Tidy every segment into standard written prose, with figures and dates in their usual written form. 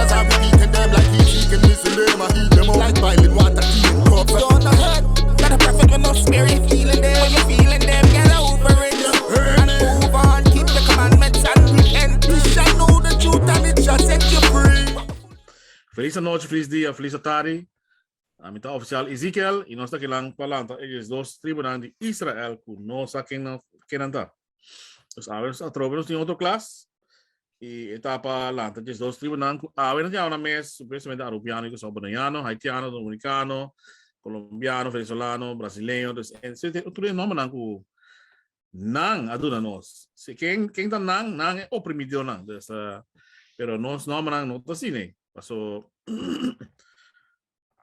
Brothers are repeating them like Ezekiel missing them. I heat them up like boiling water, tea and cups. Don't hurt, not a prophet with no spirit. Feeling them when you're feeling them, get over it. And move on, keep the commandments and repent. You shall know the truth and it shall set you free. Felis anochi, felis dia, felis atardi. Ami ta oficial Ezekiel y nos ta kinan pa lanta e 12 tribunan di Israel ku no sa ken nan ken nan ta. Dus awe nos atrobe nos tin otro klas y e ta pa lanta 12 tribunan ku awe nos tin na mes supuestamente Arubiano y ku Bonaiano, Haitiano, Dominicano, Colombiano, Venezolano, Brasileño, dus en tur e nombernan ku nan a duna nos. Si ken ken ta nan, nan e oprimidonan. Dus uh, pero nos nombernan no ta asina. Paso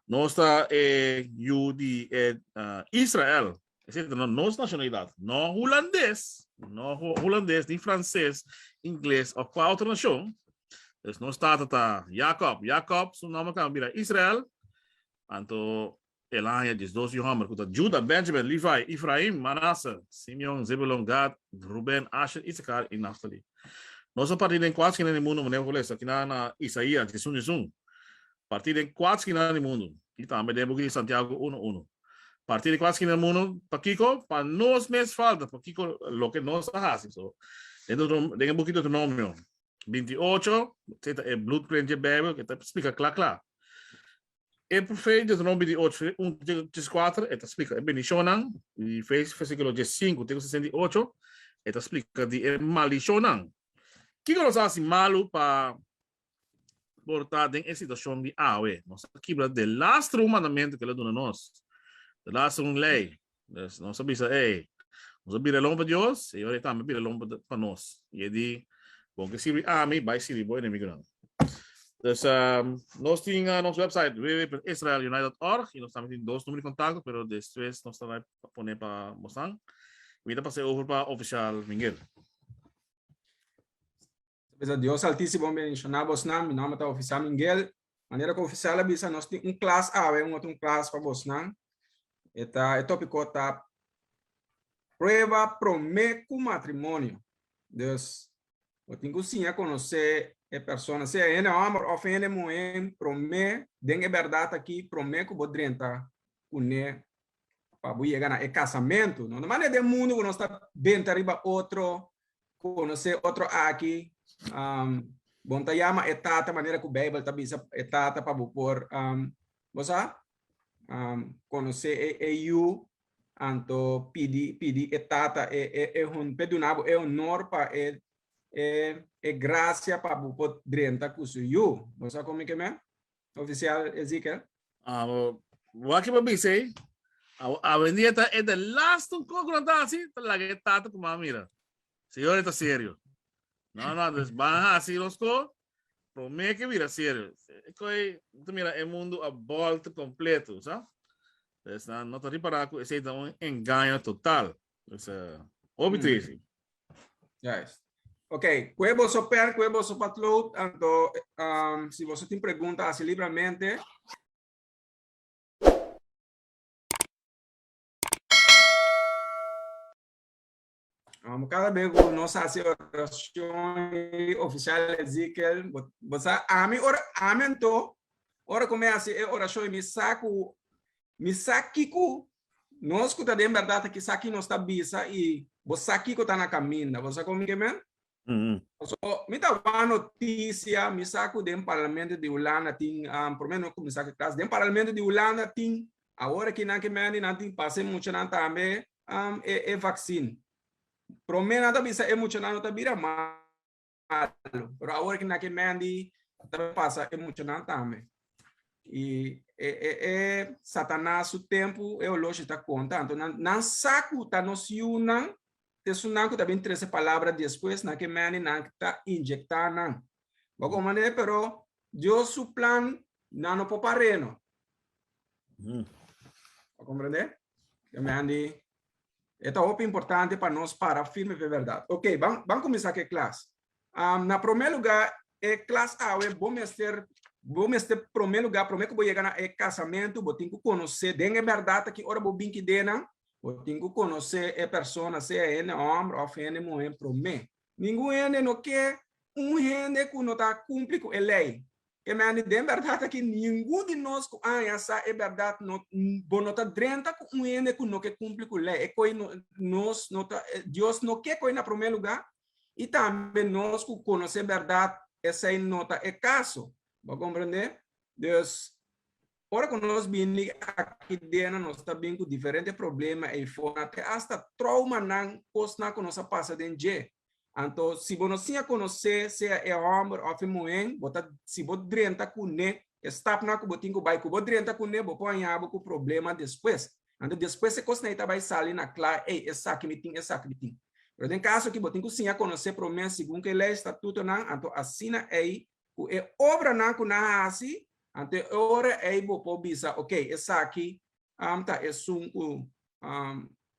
nos ta e yu di e uh, Israel. Es decir, no nos nacionalidad, no hulandes, no hulandes, ni francés, inglés of cual otra nación. Dus nos tata ta Jacob. Jacob, su nombre kan bira Israel. Anto el a haña 12 yu hòmber ku ta Juda, Benjamin, Levi, Efraim, Manasse, Simeon, Zebulon, Gad, Ruben, Asher, Isakar i Naftali. Nos a partí den kuat skina di mundu, manera ku lesa akinan na Isaías 11 11. Partí den kuat skina di mundu, i tambe den buki di Santiago 1 1. Partí den kuat skina di mundu, pakiko? Pa nos mes falta, pakiko loke nos a hasi. So, den den e buki Deuteronomio 28, esei ta e blueprint dje Bijbel, ke ta splika kla kla. E profeta Deuteronomio 28, 1 te 4, e ta splika e bendishonnan, i versíkulo 15 te ku 68, e ta splika di e maldishonnan. Kiko nos a hasi malu pa por ta den e situashon di awe? Nos a kibra de laatste un mandamentu ku el a duna nos, de laatste un lei. Dus nos a bisa, ey, nos a bira lomba pa Dios, i ora e tambe bira lomba pa nos. I e di, Bo ke sirbi ami, bai sirbi bo enemigunan. Dus um, nos tin uh, nos website www.israelunited.org i nos tambe tin dos numero di kontakto, pero despues nos ta bai pone pa bosnan. Mi ta pasa over pa oficial Miguel. Bisa Dios Altísimo bendiciona bosnan. Mi nomber ta Oficial Miguel. Manera ku oficial a bisa, nos tin un klas awe, un otro klas pa bosnan. E ta, e tópiko ta prueba promé ku matrimonio. Dus, bo tin ku siña konosé e persona, sea hende hòmber òf hende muhé, promé den e bèrdat aki, promé ku bo drenta kuné pa bo yega na e kasamentu. No ta manera den mundu ku nos ta benta riba otro, konosé otro aki. Um, bon ta yama e tata manera ku Bijbel ta bisa e tata pa bo por um, bo sa? Um, konosé e, e yu anto pidi pidi e tata e e e hun pe duna bo e honor pa e e e gracia pa bo por drenta ku su yu. Bo sa kon mi ke men? Oficial Ezekiel? Ah, wak pa bisa eh. Awendia ta e de laatste un koko nan ta hasi, ta laga e tata ku mama mira. Señor e ta serio. No, no, dus ban hasi los ko, prome ke bira serio. Koi, ta mira e mundo a volta completo, sa? Dus nan no ta ripara ku esei ta un engaño total. Dus, hopi triste. Juist. Ok, kue boso pen, kue boso patlood, anto um, si boso tin pregunta, hasi libramente. Um, cada vez ku nos hasi oracion oficial Ezekiel, bo sa, ami ora, ami anto, ora ku mi hasi e oracion, mi sa ku, mi sa kiko Nos ku ta den bèrdat aki sa ki nos ta bisa i bo sa kiko ta na kaminda. Bo sa kon mi ke men? So, mi ta wak notisia, mi sa ku den parlamento di Hulanda tin, um, promé no kuminsá ku e klas, den parlamento di Hulanda tin, awor aki nan ke men di nan tin pasa e muchanan tambe um, e, e vaksin. Promé nan ta bisa e muchanan no ta bira malu, pero awor aki nan ke men di ta pasa e muchanan tambe. I e, e, e Satanas su tempu e oloshi ta konta. Anto nan, nan sa ku ta nos yunan, esunnan ku ta bin trese palabra despues, nan ke meni nan ta injektá nan. Bo kon manera, pero Dios su plan nan no por par'é no. Bo komprendé? Ke meni e ta hopi importante pa nos para firme p'e bèrdat. Ok, ban, ban kuminsá ku e klas. Um, na promé lugá, e klas awe bo mester bo mester promé lugá, promé ku bo yega na e kasamentu, bo tin ku konosé den e bèrdat aki ora bo bin kidenan, bo tin ku konosé e persona, sea hende hòmber òf hende muhé promé. Ningun hende no ke un hende ku no ta kumpli ku e lei. Ke men den bèrdat aki ningun di nos ku aña sa e bèrdat no bo no ta drenta ku un hende ku no ke kumpli ku lei. E koi no nos no ta Dios no ke koi na promé lugá i tambe nos ku konosé bèrdat esei no ta e kaso. Bo a komprendé? Dus ora ku nos bini aki dena nos ta bin ku diferente problema eifona te asta troumanan kosnan ku nos a pasa den dje. Anto, si bo no siña konosé sea e hòmber òf e muhé, bo ta, si bo drenta kuné, e stapnan ku bo tin ku bai, ku bo drenta kuné, bo por haña bo ku problema despues. Anto, despues e kosnan ei ta bai sali na kla, ey, esaki mi tin, esaki mi tin. Pero den kaso aki bo tin ku siña konosé promé segun ku e lei, statutonan, anto asina ei, ku e obranan ku nan hasi, anto e ora ei bo por bisa, okey, esaki ta esun ku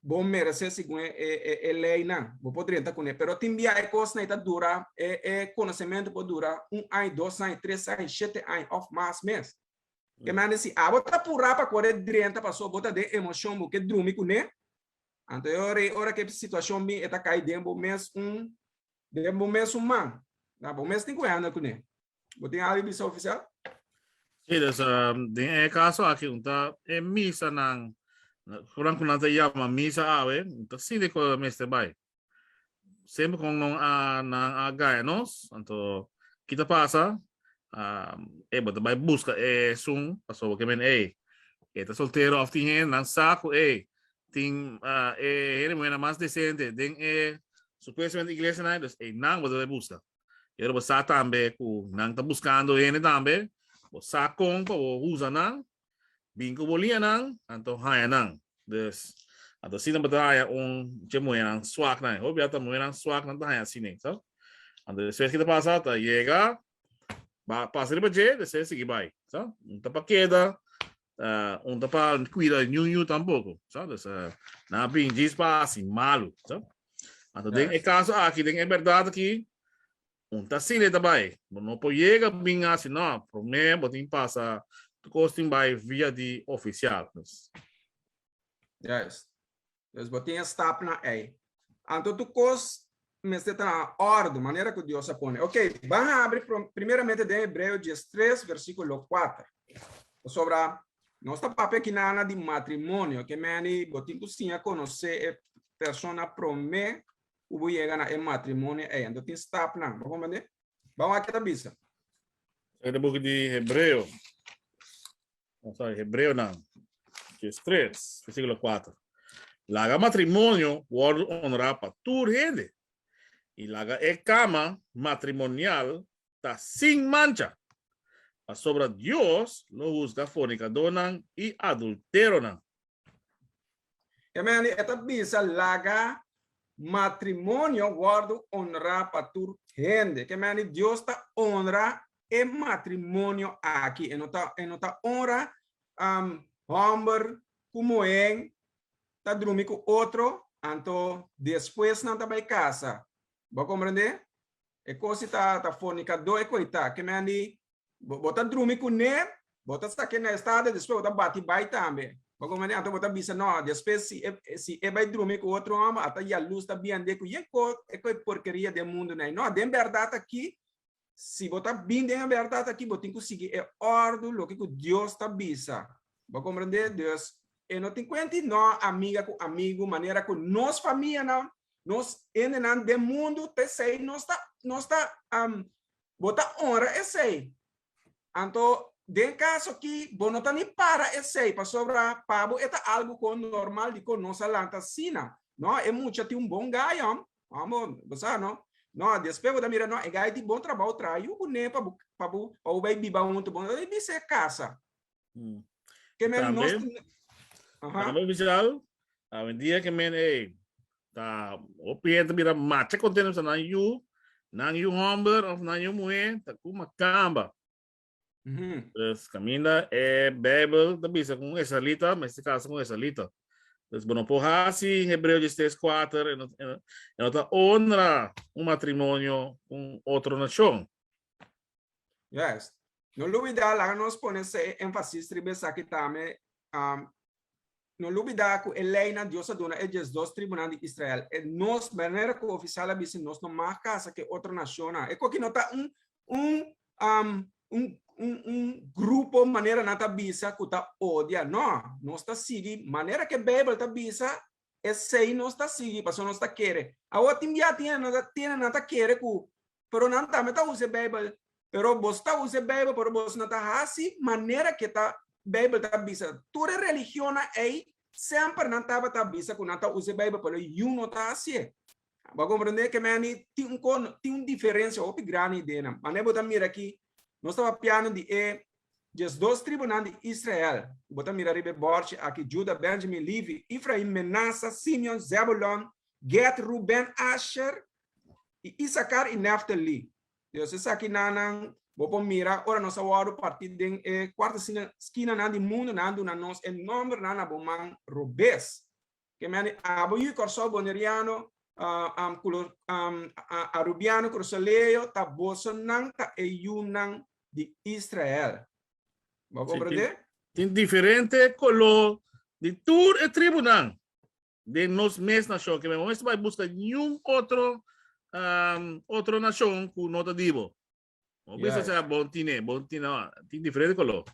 bo meresé segun e leinan, bo por drenta kuné. Pero tin bia e kosnan ei ta dura, e konosementu por dura un aña, dos aña, tres aña, shete aña òf mas mes. Ke manda si abo ta purá pa kore drenta pasobra bo ta den emoshon, bo ke drumi kuné, anto e ora ei ora ku e situashon bin e ta kai den bo mes un den bo mes un man. Na bo mes tin ku handle kuné. Bo tin algo bisa ofisial? Sí, dus den e kaso aki un ta e misanan, kuran ku nan ta yama misa awe, un ta sinti ku mester bai. Semper kon nan a nan a gaya nos, anto kita pasa, e bo ta bai buska esun, pasobra ke men ey, e ta soltero of tin hende, nan sa ku ey tin e hende muhernan mas desente den e supuestamente iglesianan, dus eynan bo ta bai buska. Pero bo sa tambe ku nan ta buskando hende tambe, bo sa kon pa bo usa nan, bin ku bo liña nan, anto haña nan. Dus, anto asina bo ta haña un dje muhénan swak nan. Hopi ata muhénan swak nan ta haña asina, sa? Anto despues ki ta pasa, ta yega, ba pasa riba dje, despues sigui bai, sa? Un ta pa keda, un ta pa kuida ñuñu tampoko, sa? Dus, nan a bin djis pa hasi malu, sa? Anto den e kaso aki, den e bèrdat aki, un ta asina e ta bai. Bo no por yega bin hasi no. Promé bo tin pasa tur kos tin bai via di ofisial. Dus. Juist. Dus bo tin e stapnan ei. Anto tur kos mester ta na òrdu, manera ku Dios a pone. Oké, ban habri primeramente den Hebreo 13, versíkulo 4. Pasobra Nos ta papia kinana di matrimonio, ke meni bo tin ku siña konosé e persona promé ku bo yega na e matrimonio ei. Anto tin stapnan, bo komprendé? Ban wak ke ta bisa. E ta buki di Hebreo. Oh, sorry, Hebreonan. 3, versíkulo 4. Laga matrimonio wòrdu honrá pa tur hende, i laga e kama matrimonial ta sin mancha, pasobra Dios lo husga fornicadónan i adulteronan. Amen. E ta bisa laga matrimonio wòrdu honrá pa tur hende. Ke meni Dios ta honra e matrimonio aki. E no ta, e no ta honra um, hòmber ku muhé ta drumi ku otro, anto despues nan ta bai kasa. Bo komprendé? E kos si ta ta fornicadó e koitá. Ke men di, bo, bo ta drumi kuné, bo ta sak'é na estado, despues bo ta bati bai tambe. Bo komprendé? Anto bo ta bisa, no, despues si e, si e bai drumi ku otro hòmber, ata yalus ta biend'é ku yen ko, e ko e porkeria den mundu nei. No, den bèrdat aki, si bo ta bin den e bèrdat aki, bo tin ku sigui e òrdu, loke ku Dios ta bisa. Bo komprendé? Dus, e no tin kuenti no amiga ku amigu, manera ku nos famianan Nos hendenan den mundu ta esei nos ta nos ta um, bo ta honra esei. Anto den kaso ki bo no ta ni para esei pasobra pa bo e ta algu kon normal di kon nos a lanta asina. No, e mucha tin un bon gai hom. Amo, bo sa no. No, despues bo ta mira no, e gai tin bon trabou traha yu kuné pa bo pa bo pa bo bai biba huntu. Bo no ta bisa e kasa. Ke men nos Aha. Tambe oficial, awendia ke men ey, ta hopi hende ta bira macha contento sa nan yu, nan yu homber of nan yu muher ta ku makamba. Dus kaminda e Bijbel ta bisa ku un israelita mester kasa ku un israelita. Dus bo no por hasi Hebreo 16 kuater e no e no ta honra un matrimonio ku un otro nashon. Juist. No lubida, laga nos pone se énfasis riba esaki tambe. Um, no lubida ku e leinan Dios a duna e 12 tribunan di Israel. E nos, manera ku ofisial a bisa, nos no mag kasa ke otro nashonnan. E koki no ta un, un, um, un un un grupo manera nan ta bisa ku ta odia. No, nos ta sigui manera ku e Beibel ta bisa, esei nos ta sigui pasobra nos ta kere. Awor tin bia tin nan ta tin nan ta kere ku pero nan tambe ta usa e Beibel, pero bos ta usa e Beibel pero bos no ta hasi manera ku ta Beibel ta bisa. Tur e religionnan ei semper nan tabata bisa ku nan ta usa e Beibel pero yu no ta hasié. Bo a comprende ke meni tin un kon tin un diferencia hopi grandi den nan. Mane bo ta mira aki, nos taba piano di e 12 tribunan di Israel. Bo ta mira riba e borchi aki, Juda, Benjamin, Levi, Efraim, Menasa, Simeon, Zebulon, Gad, Ruben, Asher, i Isakar i Neftali. Dios esaki nan bo por mira ora nos a wòrdu partí den e kuarta skinanan di mundu, nan duna nos e nòmbernan na bo man robes. Ke mende abo yu Kòrsou, Boneriano, Arubiano, Kurasoleo, ta bosonan ta e yunan di Israel. Bo a komprendé? Tin diferente koló di tur e tribunan den nos mes nashon. Ke men bo bai buska niun otro otro nashon ku no ta di bo. Bo bisa sa bon tine, bon tine, tin diferente koló.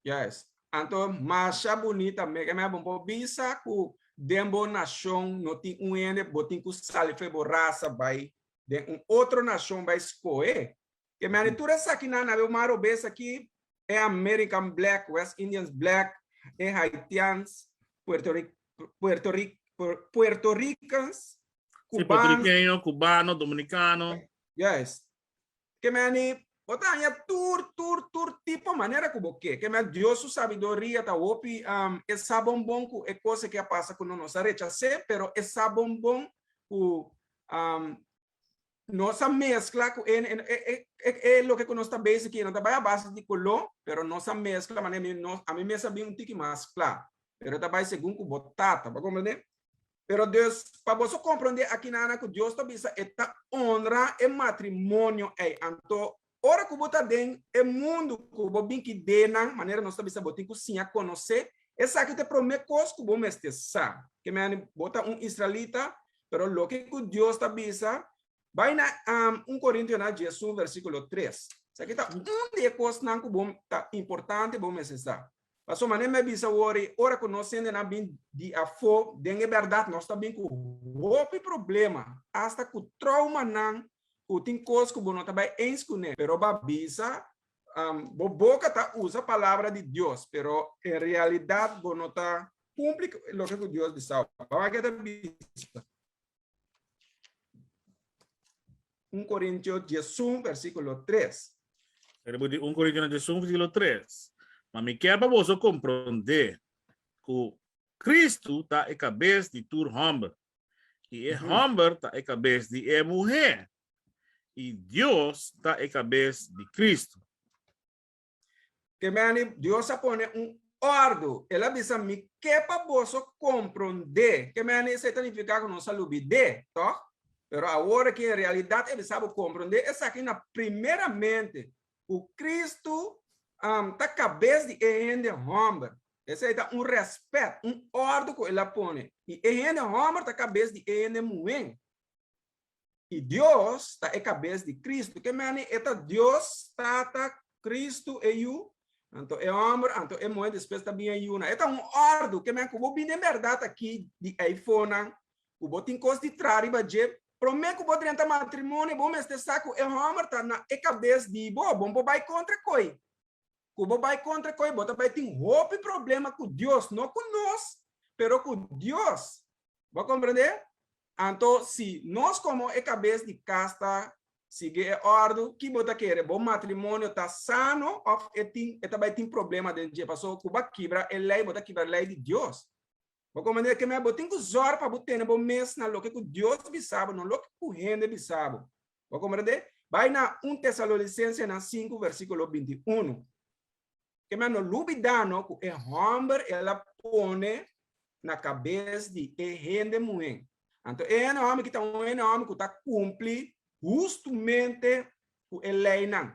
Yes. Anto masha bunita me ke me bon por bisa ku den bo nashon no tin un hende bo tin ku sali fe bo rasa bai den un otro nashon bai skohe. Ke me tur esakinan na bo maro bes aki e American Black, West Indians Black, e Haitians, Puerto Puerto Puerto Ricans, Cubanos, puertorriqueño, cubano, dominicano. Yes. Ke meni, bo ta haña tur, tur, tur tipo manera ku bo ke. Ke men Dios su sabiduria ta hopi, um, e sa bon bon ku e kos ke a pasa ku no nos a rechas'é, pero e sa bon bon ku um, nos a meskla ku e, e, e, e, e loke ku nos ta bezig aki no ta bai a base di koló, pero nos a meskla manera mi nos, ami mes a bin un tiki mas kla, pero ta bai segun ku bo tata, bo komprendé? Pero dus, pa boso komprendé akinana ku Dios ta bisa e ta honra e matrimonio ei. Anto, ora ku bo ta den e mundu ku bo bin ki denan, manera nos ta bisa bo tin ku siña konosé, esaki ta e promé kos ku bo mester sa. Ke mende bo ta un israelita, pero loke ku Dios ta bisa, bai na um, 1 Korintionan 11 versíkulo 3. Esaki ta un di e kosnan ku bo ta importante bo mester sa. Pasobra manera mi a bisa wori, ora ku nos hendenan bin di afó den e bèrdat, nos ta bin ku hopi problema, asta ku troumanan, ku tin kos ku bo no ta bai eens kuné. Pero bo a bisa, bo boka ta usa palabra di Dios, pero en realidat bo no ta kumpli loke ku Dios bisa bo. Wak ke ta bisa. 1 Corintio 11, versíkulo 3. Pero di 1 Corintio 11, versíkulo 3. Ma mi kier pa boso komprondé ku Kristu ta e kabes di tur hòmber, i e hòmber ta e kabes di e muhé, i Dios ta e kabes di Kristu. Ke meni Dios a pone un òrdu. El a bisa, Mi ke pa boso komprondé. Ke meni esei ta nifiká ku nos a lubid'é, tòg? Pero awor aki en realidat e bisa bo komprondé esaki na primeramente ku Kristu ta kabes di e hende hòmber. Esei ta un rèspèt, un òrdu ku el a pone. I e hende hòmber ta kabes di e hende muhé. I Dios ta e kabes di Kristu. Ke meni e ta Dios, Tata, Kristu, e Yu, anto e hòmber, anto e muhé, despues ta bin e yunan. E ta un òrdu. Ke men ku bo bini en bèrdat aki di eifonan, ku bo tin kos di traha riba dje, promé ku bo drenta matrimonio, bo mester sa ku e hòmber ta na e kabes di bo. Bo no por bai kontra koi. Ku bo bai kontra koi, bo ta bai tin hopi problema ku Dios, no ku nos, pero ku Dios. Bo a komprendé? Anto si nos komo e kabes di kas ta sigui e òrdu, ki bo ta kere? Bo matrimonio ta sano òf e tin e ta bai tin problema den dje? Pasobra ku bo a kibra e lei, bo ta kibra lei di Dios. Bo komprendé? Ke mei bo tin ku zòrg pa bo tene bo mes na loke ku Dios bisa bo, no loke ku hende bisa bo. Bo komprendé? Bai na 1 Tesalonisensenan 5 versíkulo 21. Ke men no lubidá no ku e hòmber el a pone na kabes di e hende muhé. Anto e hende hòmber ki ta un hende hòmber ku ta kumpli hustumente ku e leinan.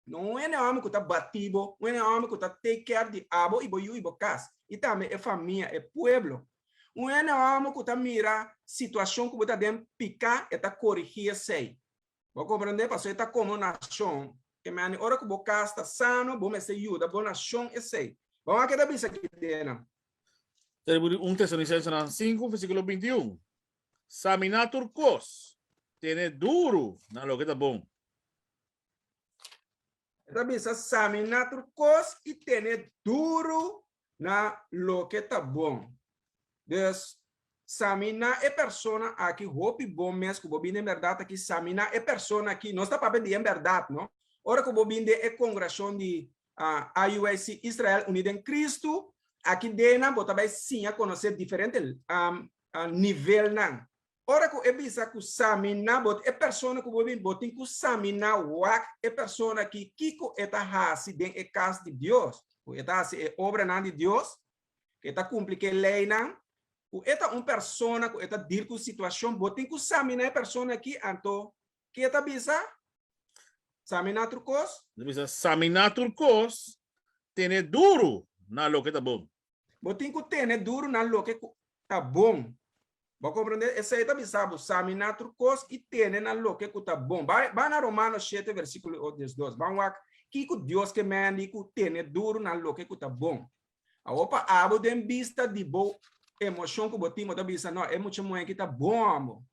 No un hende hòmber ku ta bati bo, un hende hòmber ku ta take care di abo i bo yu i bo kas, i tambe e famia, e pueblo. Un hende hòmber ku ta mira situashon ku bo ta den piká, e ta korigí esei. Bo a komprendé? Pasobra e ta komo nashon. Ke meni ora ku bo kas ta sano, bo mester yuda bo nashon esei. Ban wak ke ta bisa aki dena. Teriburi 1 Tesalonicensenan 5 versíkulo 21 Saminá tur kos, tene duru na loke ta bon. E ta bisa saminá tur kos i tene duru na loke ta bon. Dus, saminá e persona aki hopi bon mes ku bo bin den bèrdat aki, saminá e persona aki, nos ta papia di en bèrdat, no? Ora ku bo bin den e kongrashon di IUIC, Israel Uní den Kristu, aki dena bo ta bai siña konosé diferente nivelnan. Ora ku e bisa ku saminá bo, e persona ku bo bin, bo tin ku saminá wak e persona aki kiko e ta hasi den e kas di Dios, ku e ta hasi e obranan di Dios, ku e ta kumpli ku e leinan, ku e ta un persona ku e ta deal ku situashon, bo tin ku saminá e persona aki, anto ke e ta bisa? Saminá tur kos? E ta bisa saminá tur kos, tene duru na loke ta bon. Bo tin ku tene duru na loke ku ta bon. Bo a komprendé? Esei ta bisa bo, saminá tur kos i tene na loke ku ta bon. Bai, bai na Romanos shete, versíkulo diesdos. Ban wak kiko Dios ke mende ku tene duru na loke ku ta bon. Awor pa abo den bista di bo emoshon ku bo tin, bo ta bisa, No, e mucha muhé aki ta bon amo.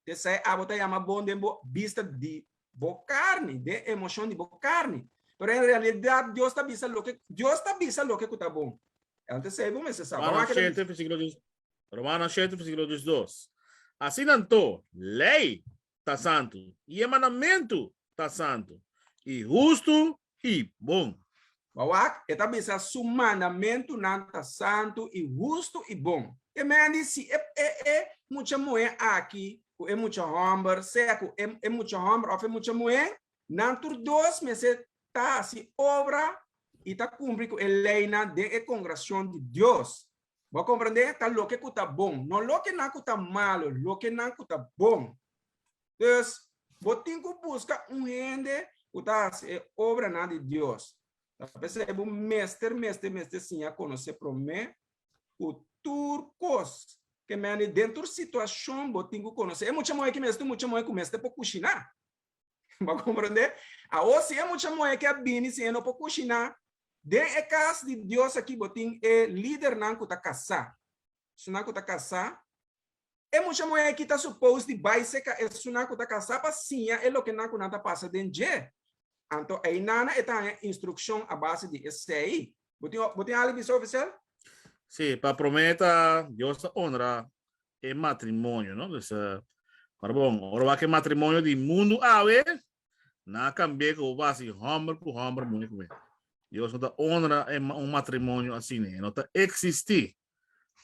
Esei abo ta yama bon den bo bista di bo karni, den emoshon di bo karni. Pero en realidat Dios ta bisa loke, Dios ta bisa loke ku ta bon. Anto esei bo mester sa. Romano 7, versíkulo 10, Romano 7, versíkulo 12. Asina anto, lei ta santu, i e mandamentu ta santu, i hustu i bon. Bo wak, e ta bisa su mandamentunan ta santu i hustu i bon. E mende si e e e mucha muhé aki ku e mucha hòmber, sea ku e e mucha hòmber òf e mucha muhé, nan tur dos mester ta hasi obra i ta kumpli ku e leinan den e kongrashon di Dios. Bo a komprendé? Ta loke ku ta bon, no loke nan ku ta malu, loke nan ku ta bon. Dus, bo tin ku buska un hende ku ta hasi e obranan di Dios. Ta p'esei bo mester, mester, mester siña konosé promé ku tur kos. Ke mende den tur situashon bo tin ku konosé. E mucha muhé ki mester un mucha muhé ku mester por kushiná. Bo a komprondé? Awor si e mucha muhé ke a bini si e no por kushiná, den e kas di Dios aki bo tin e lidernan ku ta kasá. Esunnan ku ta kasá, E mucha muhé aki ta supos di bai seka esunnan ku ta kasá pa siña e lokenan ku nan ta pasa den dje. Anto einana e ta haña instrukshon a base di esei. Bo tin bo tin algu bisa, ofisial? Sí, pa promé ta Dios ta honra e matrimonio, no? Dus, ora bon, ora wak e matrimonio di mundu awe, nan a kambi'é ku bo hasi hòmber ku hòmber, muhé ku muhé. Dios no ta honra e un matrimonio asina, e no ta eksistí.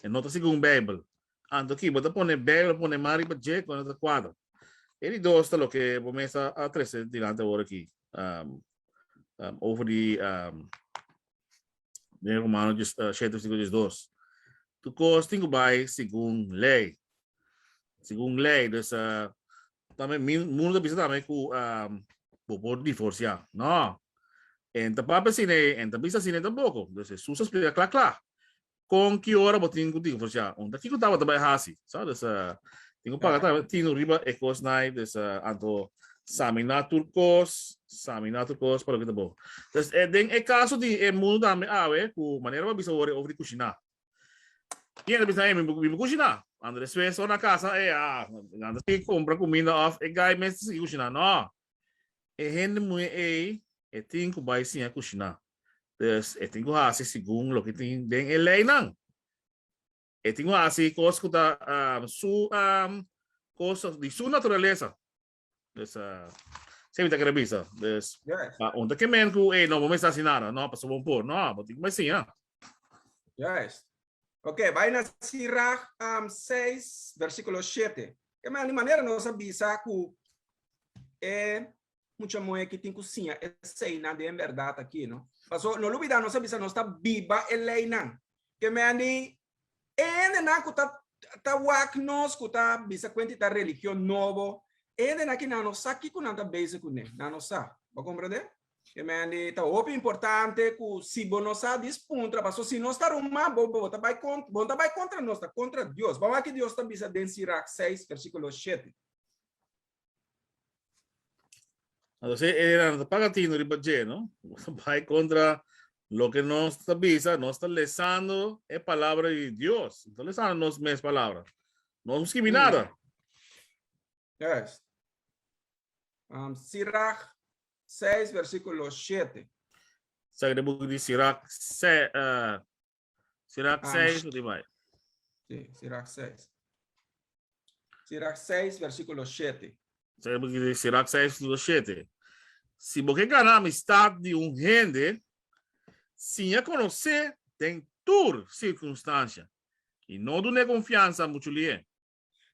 E no ta segun Bijbel. Anto ki bo ta pone Bijbel pone man riba dje ku no ta kuadra. E di dos ta loke bo mes a, a trese dilanti awor aki. Um, um, over di um, den Romano 7 versículo 12. Tu kos tin ku bai segun lei. Segun lei. Dus uh, tambe mundo ta bisa tambe ku um, bo por divorciá. No. En ta papia asina ei, en ta bisa asina ei tampoco. Dus Jesus a splika kla kla. Kon ki ora bo tin ku divorciá. Un ta kiko tabata bai hasi. Sa? Dus uh, tin ku paga tambe tinu riba e kosnan ei. Dus uh, anto saminá tur kos, saminá tur kos pa loke ta bon. Dus eh, den e kaso di e mundo tambe awe, ku manera bo a bisa awor over di kushiná. Yen ta bisa, eh, mi mi kushiná. Anto despues ora na kasa, eh, ah, nan ta sigui kumpra kuminda òf e gai mes ta sigui kushiná. No. E hende muhé ei, e tin ku bai siña kushiná. Dus e tin ku hasi segun loke tin den e leinan. E tin ku hasi kos ku ta um, su um, kos di su naturalesa. Dus, uh, se mi ta kere bisa. Dus, Yes. uh, un ta ke men ku, eh, no, bo mester hasi nada. No, pasobra bo por. No, bo tin ku bai siña. Juist. Ok, bai na Sirach um, 6, versículo 7. Ke men di manera nos a bisa ku e mucha muhé ki tin ku siña eseinan den bèrdat aki, no? Paso, no lubida nos a bisa nos ta biba e leinan. Ke men di E hendenan ku ta ta wak nos ku ta bisa kuenta i ta religion nobo, e hendenan aki nan no sa kiko nan ta bezig kuné, nan no sa. Bo komprendé? E men di ta hopi importante ku si bo no sa dis puntra, paso si nos ta ruman bo bo ta bai kont bo no ta bai kontra nos, ta kontra Dios. Bo wak ki Dios ta bisa den Sirach seis versíkulo shete. Entonces, era no paga tino riba dje, no? Bai contra loke nos ta bisa, nos ta lesando e palabra di Dios. No ta lesando nos mes palabra. No nos skibi nada. Juist. Sirach 6, versículo 7. Sa de boek di Sirach, se, Sirach 6, di bai. Sí, Sirach 6. Sirach 6, versículo 7. Sa de boek di Sirach 6, versículo 7. Si bo ke gana amistad di un hende, siña konosé den tur sirkunstansia i no dun'é konfiansa muchu lié.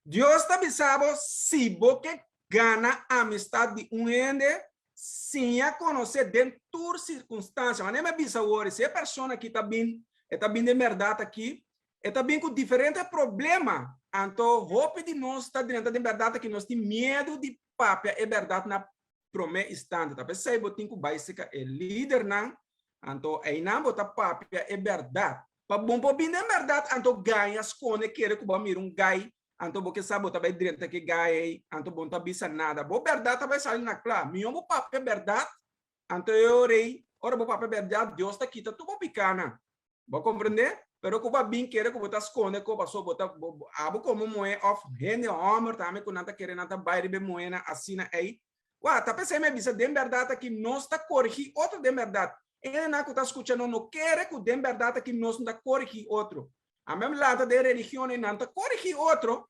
Dios ta bisa bo, si bo ke gana amistad di un hende, siña konosé den tur sirkunstansia. Manera mi a bisa awor, si e persona aki ta bin, e ta bin den bèrdat aki, e ta bin ku diferente problema, anto hopi di nos ta drenta den bèrdat aki, nos tin miedu di papia e bèrdat na promé instante. Ta p'esei bo tin ku bai serka e lidernan, anto einan bo ta papia e bèrdat. Pa bon por bin den bèrdat, anto gaña skonde kere ku bo a mira un gai, anto bo ke sa bo ta bai drenta ke gai ei, anto bo no ta bisa nada. Bo bèrdat ta bai sali na kla. Mihó bo papia bèrdat, anto e ora ei, ora bo papia bèrdat, Dios ta kita tur bo pikánan. Bo a komprendé? Pero ku bo a bin kere ku bo ta skonde ko pasobra bo ta abo komo muhé òf hende hòmber tambe ku nan ta kere nan ta bai riba e muhénan asina ei. Wak, ta p'esei mi a bisa den bèrdat aki nos ta korigí otro den bèrdat. Hendenan ku ta skucha nos no kere ku den bèrdat aki nos no ta korigí otro. Ami a lanta den religion ei nan ta korigí otro,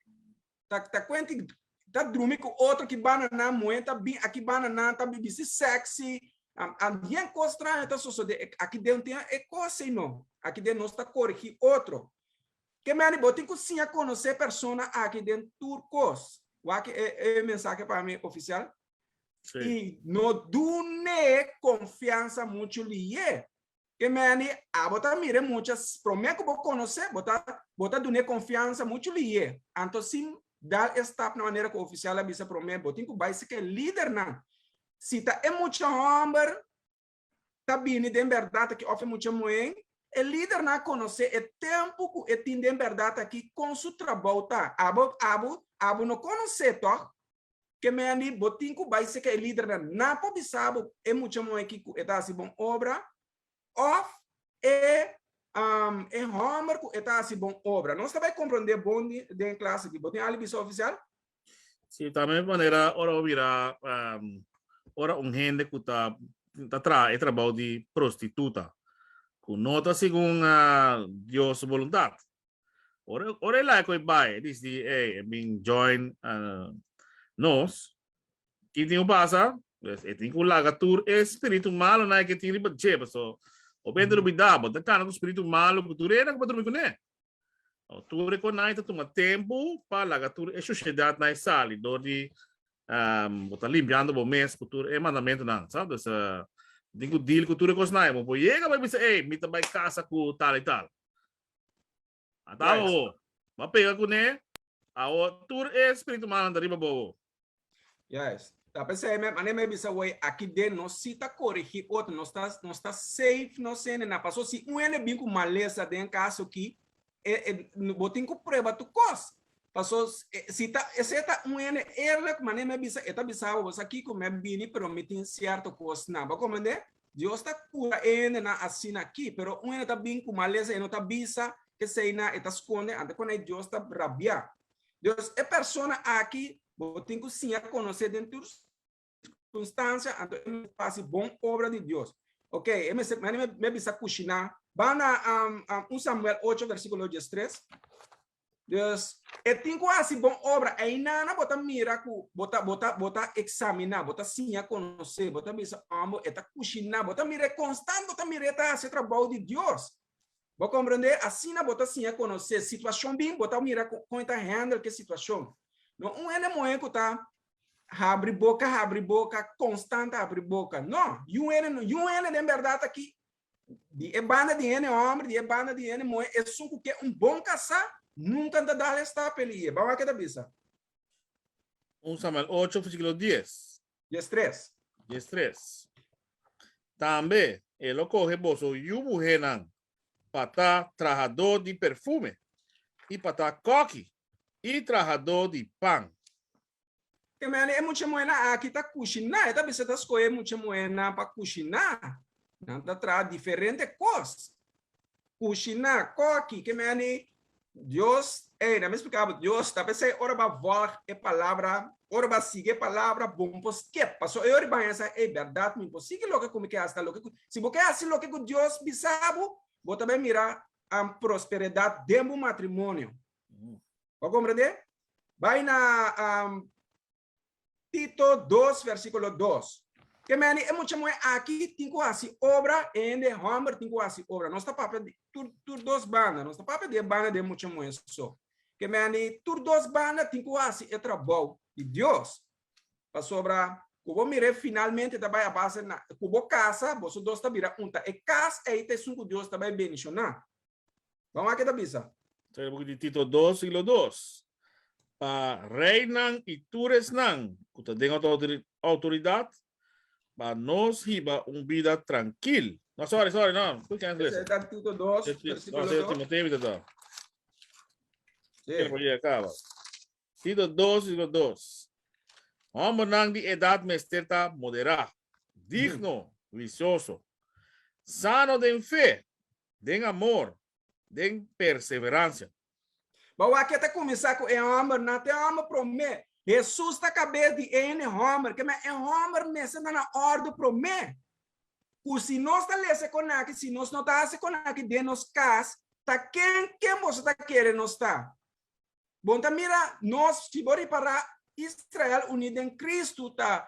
ta ta kuenti ta drumi ku otro ki banda nan muhé ta bin aki banda nan ta bisti sexy, yen kos straño ta sosodé aki den tin e kos ei no. Aki den nos ta korigí otro. Ke meni bo tin ku siña konosé persona aki den tur kos. Wak e e mensahe pa mi ofisial. Sí. I no dun'é konfiansa muchu lié. Ke meni abo ta mira e mucha promé ku bo konosé bo ta bo ta dun'é konfiansa muchu lié. Anto sin dal e stap na manera ku ofisial a bisa promé bo tin ku bai seke lidernan. Si ta e mucha hòmber ta bini den bèrdat aki òf e mucha muhé, e lidernan a konosé e tempu ku e tin den bèrdat aki kon su trabou ta. Abo, abo, abo no konosé tòg? Ke meni bo tin ku bai serka e lidernan. Nan por bisa bo e mucha muhé aki ku e ta hasi bon obra òf e e hòmber ku e ta hasi bon obra. Nos ta bai komprondé bon den e klas aki. Bo tin algu bisa ofisial? Sí, tambe manera ora bo mira ora un hende ku ta ta traha e trabou di prostituta, ku no ta segun Dios su boluntat. Ora ora e laik e bai, e dici, ey, e bin join nos, kin tin ku pasa? Pues e tin ku laga tur e spiritu malonan ke tin riba dje, paso bo bende lubida, bo ta kana ku spiritu malo ku tur hende ku bo drumi kuné. Tur e konai ta tuma tempu pa laga tur e shushedatnan e sali dor di bo ta limpiando bo mes ku tur e mandamentunan, sa? Dus tin ku deal ku tur e kosnan. Bo por yega bai bisa, ey, mi ta bai kasa ku tal i tal. Ata awo, bo a pega kuné, awo tur e spiritu malunan ta riba bo. Juist. Ta p'esei me mane me bisa woi aki den nos si ta corigi otro, nos ta nos ta safe nos hende na paso si un hende bin ku malesa den kaso ki e e bo tin ku prueba tur kos. Paso si ta esei ta un hende eerlijk mane me bisa e ta bisa bo bo sa kiko me bini pero mi tin sierto kosnan. Bo komprende? Dios ta kura e hendenan asina aki pero un hende ta bin ku malesa e no ta bisa eseinan e ta skonde ante ku Dios ta rabia. Dios, e persona aki bo tin ku siña konosé den tur sirkunstansia, anto e mester hasi bon obra di Dios. Ok, e mester, mane me bisa kushiná. Ban na um, um, 1 Samuel 8, versíkulo 13. Dus, e tin ku hasi bon obra. Einana bo ta mira ku bo ta, bo ta, bo ta eksaminá, bo ta siña konosé, bo ta bisa, ambo, e ta kushiná, bo ta mira e konstant, bo ta mira e ta hasi trabou di Dios. Bo komprendé? Asina bo ta siña konosé situashon bin, bo ta mira kon e ta handle ke situashon. No un hende muhé ku ta habri boka, habri boka, konstant habri boka. No, yun hende no, yun hende den bèrdat aki, di e banda di hende hòmber, di e banda di hende muhé, esun ku ke un bon kasá, nunka ta dal e stap elí. Bo wak ke ta bisa? 1 Samuel 8, versíkulo 10. 13. 13. Tambe e lo kohe boso yu muhénan pa ta trahadó di perfume i pa ta kòki i trahadó di pan. Ke men e mucha muhénan aki ta kushiná, e ta bisa ta skohe mucha muhénan pa kushiná. Nan ta traha diferente kos. Kushiná, kòki, ke men Dios, ey, na mi splika bo, Dios ta p'esei ora bo a vòlg e palabra, ora bo a sigui e palabra, bo no por skip. Pasobra e ora bo haña sa, ey, bèrdat mi por sigui loke ku mi ke hasi, ta loke ku, si bo ke hasi loke ku Dios bisa bo, bo ta bai mira prosperedat den bo matrimonio. Bo a komprendé? Bai na Tito 2, versíkulo 2. Ke meni e mucha muhé aki tin ku hasi obra, e hende hòmber tin ku hasi obra. Nos ta papia di tur, tur dos banda. Nos ta papia di e banda di e mucha muhé so. Ke meni tur dos banda tin ku hasi e trabou di Dios. Pasobra ku bo mir'é finalmente ta bai a base na ku bo kasa, boso dos ta bira un. Ta e kas ei ta esun ku Dios ta bai bendishoná. Ban wak ke ta bisa. Ta e buki di Tito 2, siglo 2. Pa reinan i tur esnan ku ta den outoridat, pa nos hiba un bida trankil. No, sorry, sorry, no. Ku ken lesa? Ta Tito 2, versíkulo 2. No, Timoteo ta ta. Sí. Kaba. Tito 2, versíkulo 2. Hòmbernan di edat mester ta moderá, digno, huisioso, sano den fe, den amor, den perseveransia. Bo wak e ta kuminsá ku e hòmbernan, ta e hòmber promé. Hesus ta kabes di e hende hòmber, ke men e hòmber mester ta na òrdu promé. Ku si nos ta lesa e konaki, si nos no ta hasi e konaki den nos kas, ta ken ken boso ta kere nos ta? Bo ta mira nos, si bo ripará Israel uní den Kristu ta,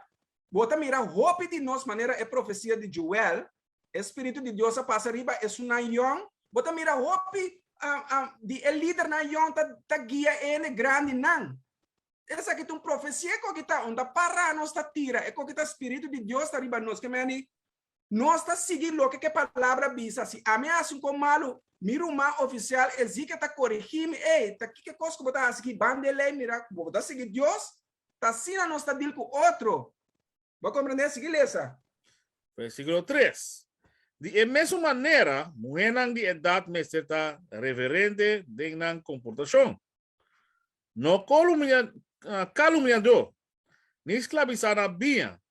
bo ta mira hopi di nos manera e profesia di Joel, E Spiritu di Dios a pasa riba esunnan yòn. Bo ta mira hopi di e lidernan yòn ta guia e hende grandinan. Esaki ta un profesia ku aki ta unda pará nos ta tira. E koki ta Spiritu di Dios ta riba nos. Ke meni nos ta sigui loke ku e palabra bisa. Si ami a hasi un kos malu, mi ruman ofisial Ezekiel ta korigí mi, Ey, ta kiko e kos ku bo ta hasi aki? Ban den lei, mira, bo ta sigui Dios? Ta asina nos ta dil ku otro. Bo a komprendé? Sigui lesa. Versíkulo 3, Di e mesun manera, muhénan di edat mester ta reverente den nan komportashon, no kalumniadó, ni sklabisá na biña,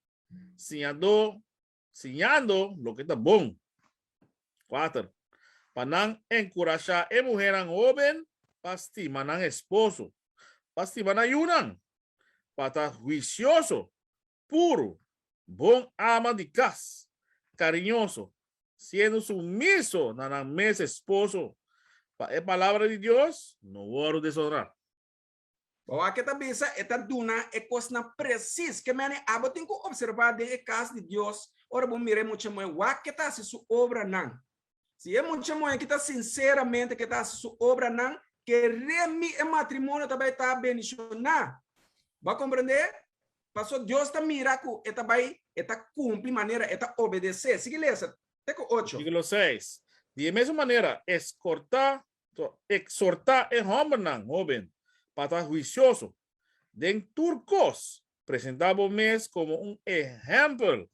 siñadó, siñando loke ta bon. 4, Pa nan enkurashá e muhénan hóben pa stima nan esposo, pa stima nan yunan, pa ta huisioso, puru, bon ama di kas, kariñoso, siendo sumiso na nan mes esposo, pa e palabra di Dios no wòrdu deshonrá. Bo wak ke ta bisa, e ta duna e kosnan presis. Ke mene abo tin ku opservá den e kas di Dios ora bo mira e mucha muhé, wak ke ta hasi su obranan. Si e mucha muhé ki ta sinseramente ke ta hasi su obranan, kere mi e matrimonio ta bai ta bendishoná. Bo a komprendé? Paso Dios ta mira ku e ta bai, e ta kumpli manera e ta obedesé. Sigui lesa, te ku ocho. Versíkulo 6, Di e mesun manera, eskortá, eksortá e hòmbernan hóben pa ta huisioso den tur kos, presentá bo mes komo un ehèmpel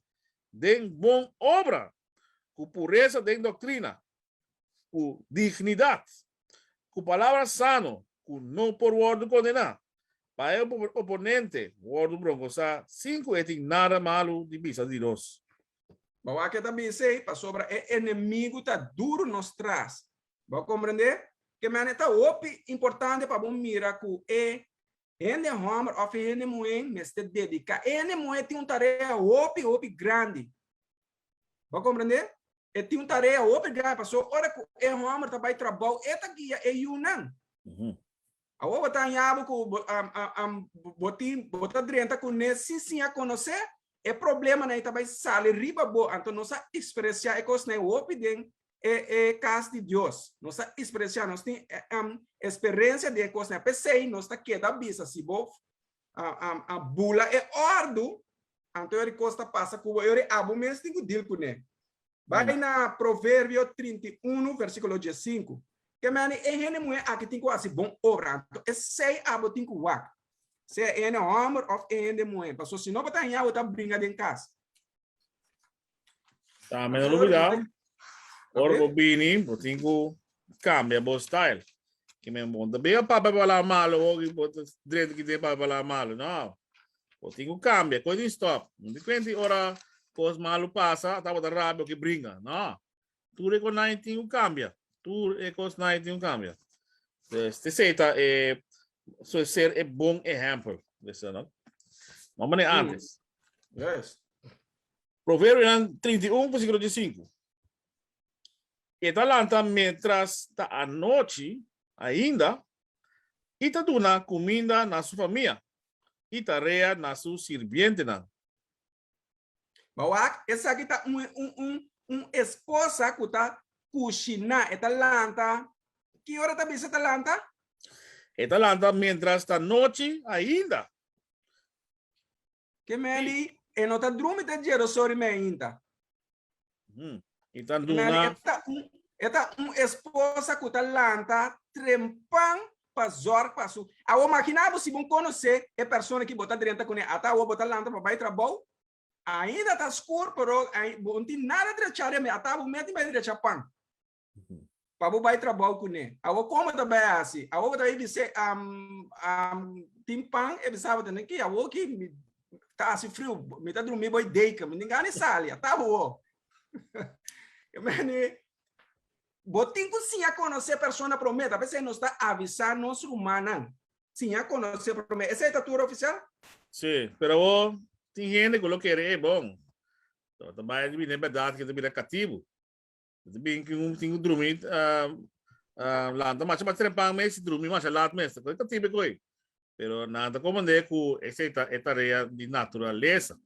den bon obra, ku puresa den doktrina, ku dignidat, ku palabra sano ku no por wòrdu kondená, pa e oponente wòrdu brongosá sin ku e tin nada malu di bisa di nos. Bo wak e ta bisa ei pasobra e enemigu ta duru nos tras. Bo a komprendé? Ke manera ta hopi importante pa bo mira ku e hende hòmber òf e hende muhé mester dediká. E hende muhé tin un tarea hopi, hopi grandi. Bo a komprendé? E tin un tarea hopi grandi pasobra ora ku e hòmber ta bai trabou e ta guia e yunan. Awor bo ta haña bo ku bo tin bo ta drenta kuné sin siña konosé e problemanan ei ta bai sali riba bo. Anto nos a eksperensiá e kosnan ei hopi den e e kas di Dios. Nos a eksperensiá, nos tin eksperensia den e kosnan ei. P'esei nos ta keda bisa si bo a bula e òrdu Anto e ori kos ta pasa ku bo, e ori abo mes tin ku deal kuné. Bai na Proverbio 31, versíkulo 15. Ke meni e hende muhé aki tin ku hasi bon obra, anto esei abo tin ku wak, sea e hende hòmber òf e hende muhé, pasobra si no bo ta haña bo ta bringa den kas. Tambe no lubidá, ora bo bini, bo tin ku kambia bo style. Ke men bon ta bira papia palabra malo, bo ta drenta ki den papia palabra malo. No. Bo tin ku kambia, kos di stop. No di kuenti ora kos malu pasa, tabata rabia ki bringa. No. Tur e kosnan tin ku kambia. Tur e kosnan tin ku kambia. Dus esei ta e so ser e bon ehèmpel. Dus no. No manera antes. Yes. Proverbionan 31 versíkulo 15. E ta lanta mientras ta anochi ainda i ta duna kuminda na su famia i tarea na su sirbientenan. Ba wak, esaki ta un, un, un, un esposa ku ta kushiná. E ta lanta. Ki ora ta bisa ta lanta? E ta lanta mientras ta nochi ainda. Ke meli, e no ta drumi te djero sori me ainda. E ta duna. E ta un, e ta un esposa ku ta lanta trempan pa zorg pa su. Awo makina bo si bon konosé e persona ki bo ta drenta kuné. Ata awo bo ta lanta pa bai trabou. Ainda ta skur pero bo no tin nada drecha den. Ata bo mes tin bai drecha pan. Pa bo bai trabou kuné. Awo kon bo ta bai hasi? Awo bo ta bai bis'é tin pan? E bisa bo ta ki awo ki mi ta hasi friu, mi ta drumi bo e deken, mi tin gana di sali, ata bo. Bo tin ku siña konosé persona promé, ta p'esei nos ta avisá nos rumannan, siña konosé promé. Esei ta tur ofisial? Sí, pero awor tin hende ku lo kere e bon. Ta bai di bini e bèrdat ke ta bira katibu. Ta bin ku un tin ku drumi lanta masha mas trempan mes i drumi masha lat mes. Ta katibu e koi. Pero nan ta komprendé ku esei ta e tarea di naturalesa.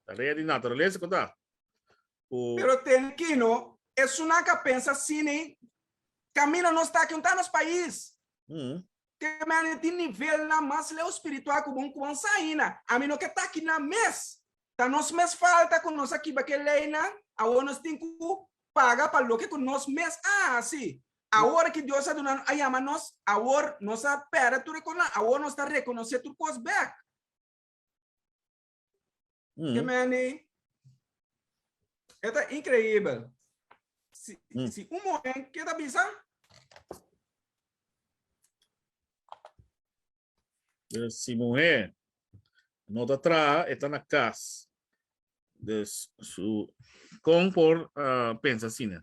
Tarea di naturalesa ku ta. Ku. Pero ten kino, esunnan ka pensa asina, kaminda nos ta aki un ta nos pais. Te mene tin nivelnan mas leu spiritual ku bon ku bon sa aina. Ami no ke ta aki nan mes. Ta nos mes falta ku nos a kiba ke leinan, awor nos tin ku paga pa loke ku nos mes a hasi. Awor ki Dios a duna a yama nos, awor nos a pèrdè tur e kosnan, awor nos ta rekonosé tur kos bèk. Ke meni, e ta increíbel. Si, si un muhé ke ta bisa? Dus si muhé no ta traha, e ta na kas. Dus su kon por uh, pensa asina?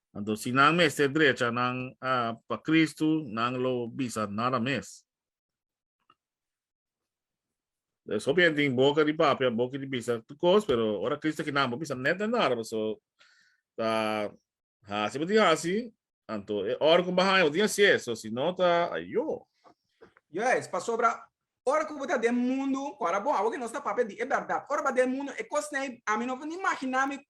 Anto si nan mester drecha nan uh, pa Cristo, nan lo bisa nada mes. Dus hopi gente tin boca di papia, boca di bisa tu cos, pero ora Cristo ki nan bo bisa net nada, so ta hasi bo tin hasi, anto e ora ku baha bo tin hasi, so si no ta ayo. Yes, pasobra ora ku bo ta den mundu, ora bon, awor ku nos ta papia di e bèrdat, ora bo ta den mundu, e kosnan ei, ami no por ni imaginá mi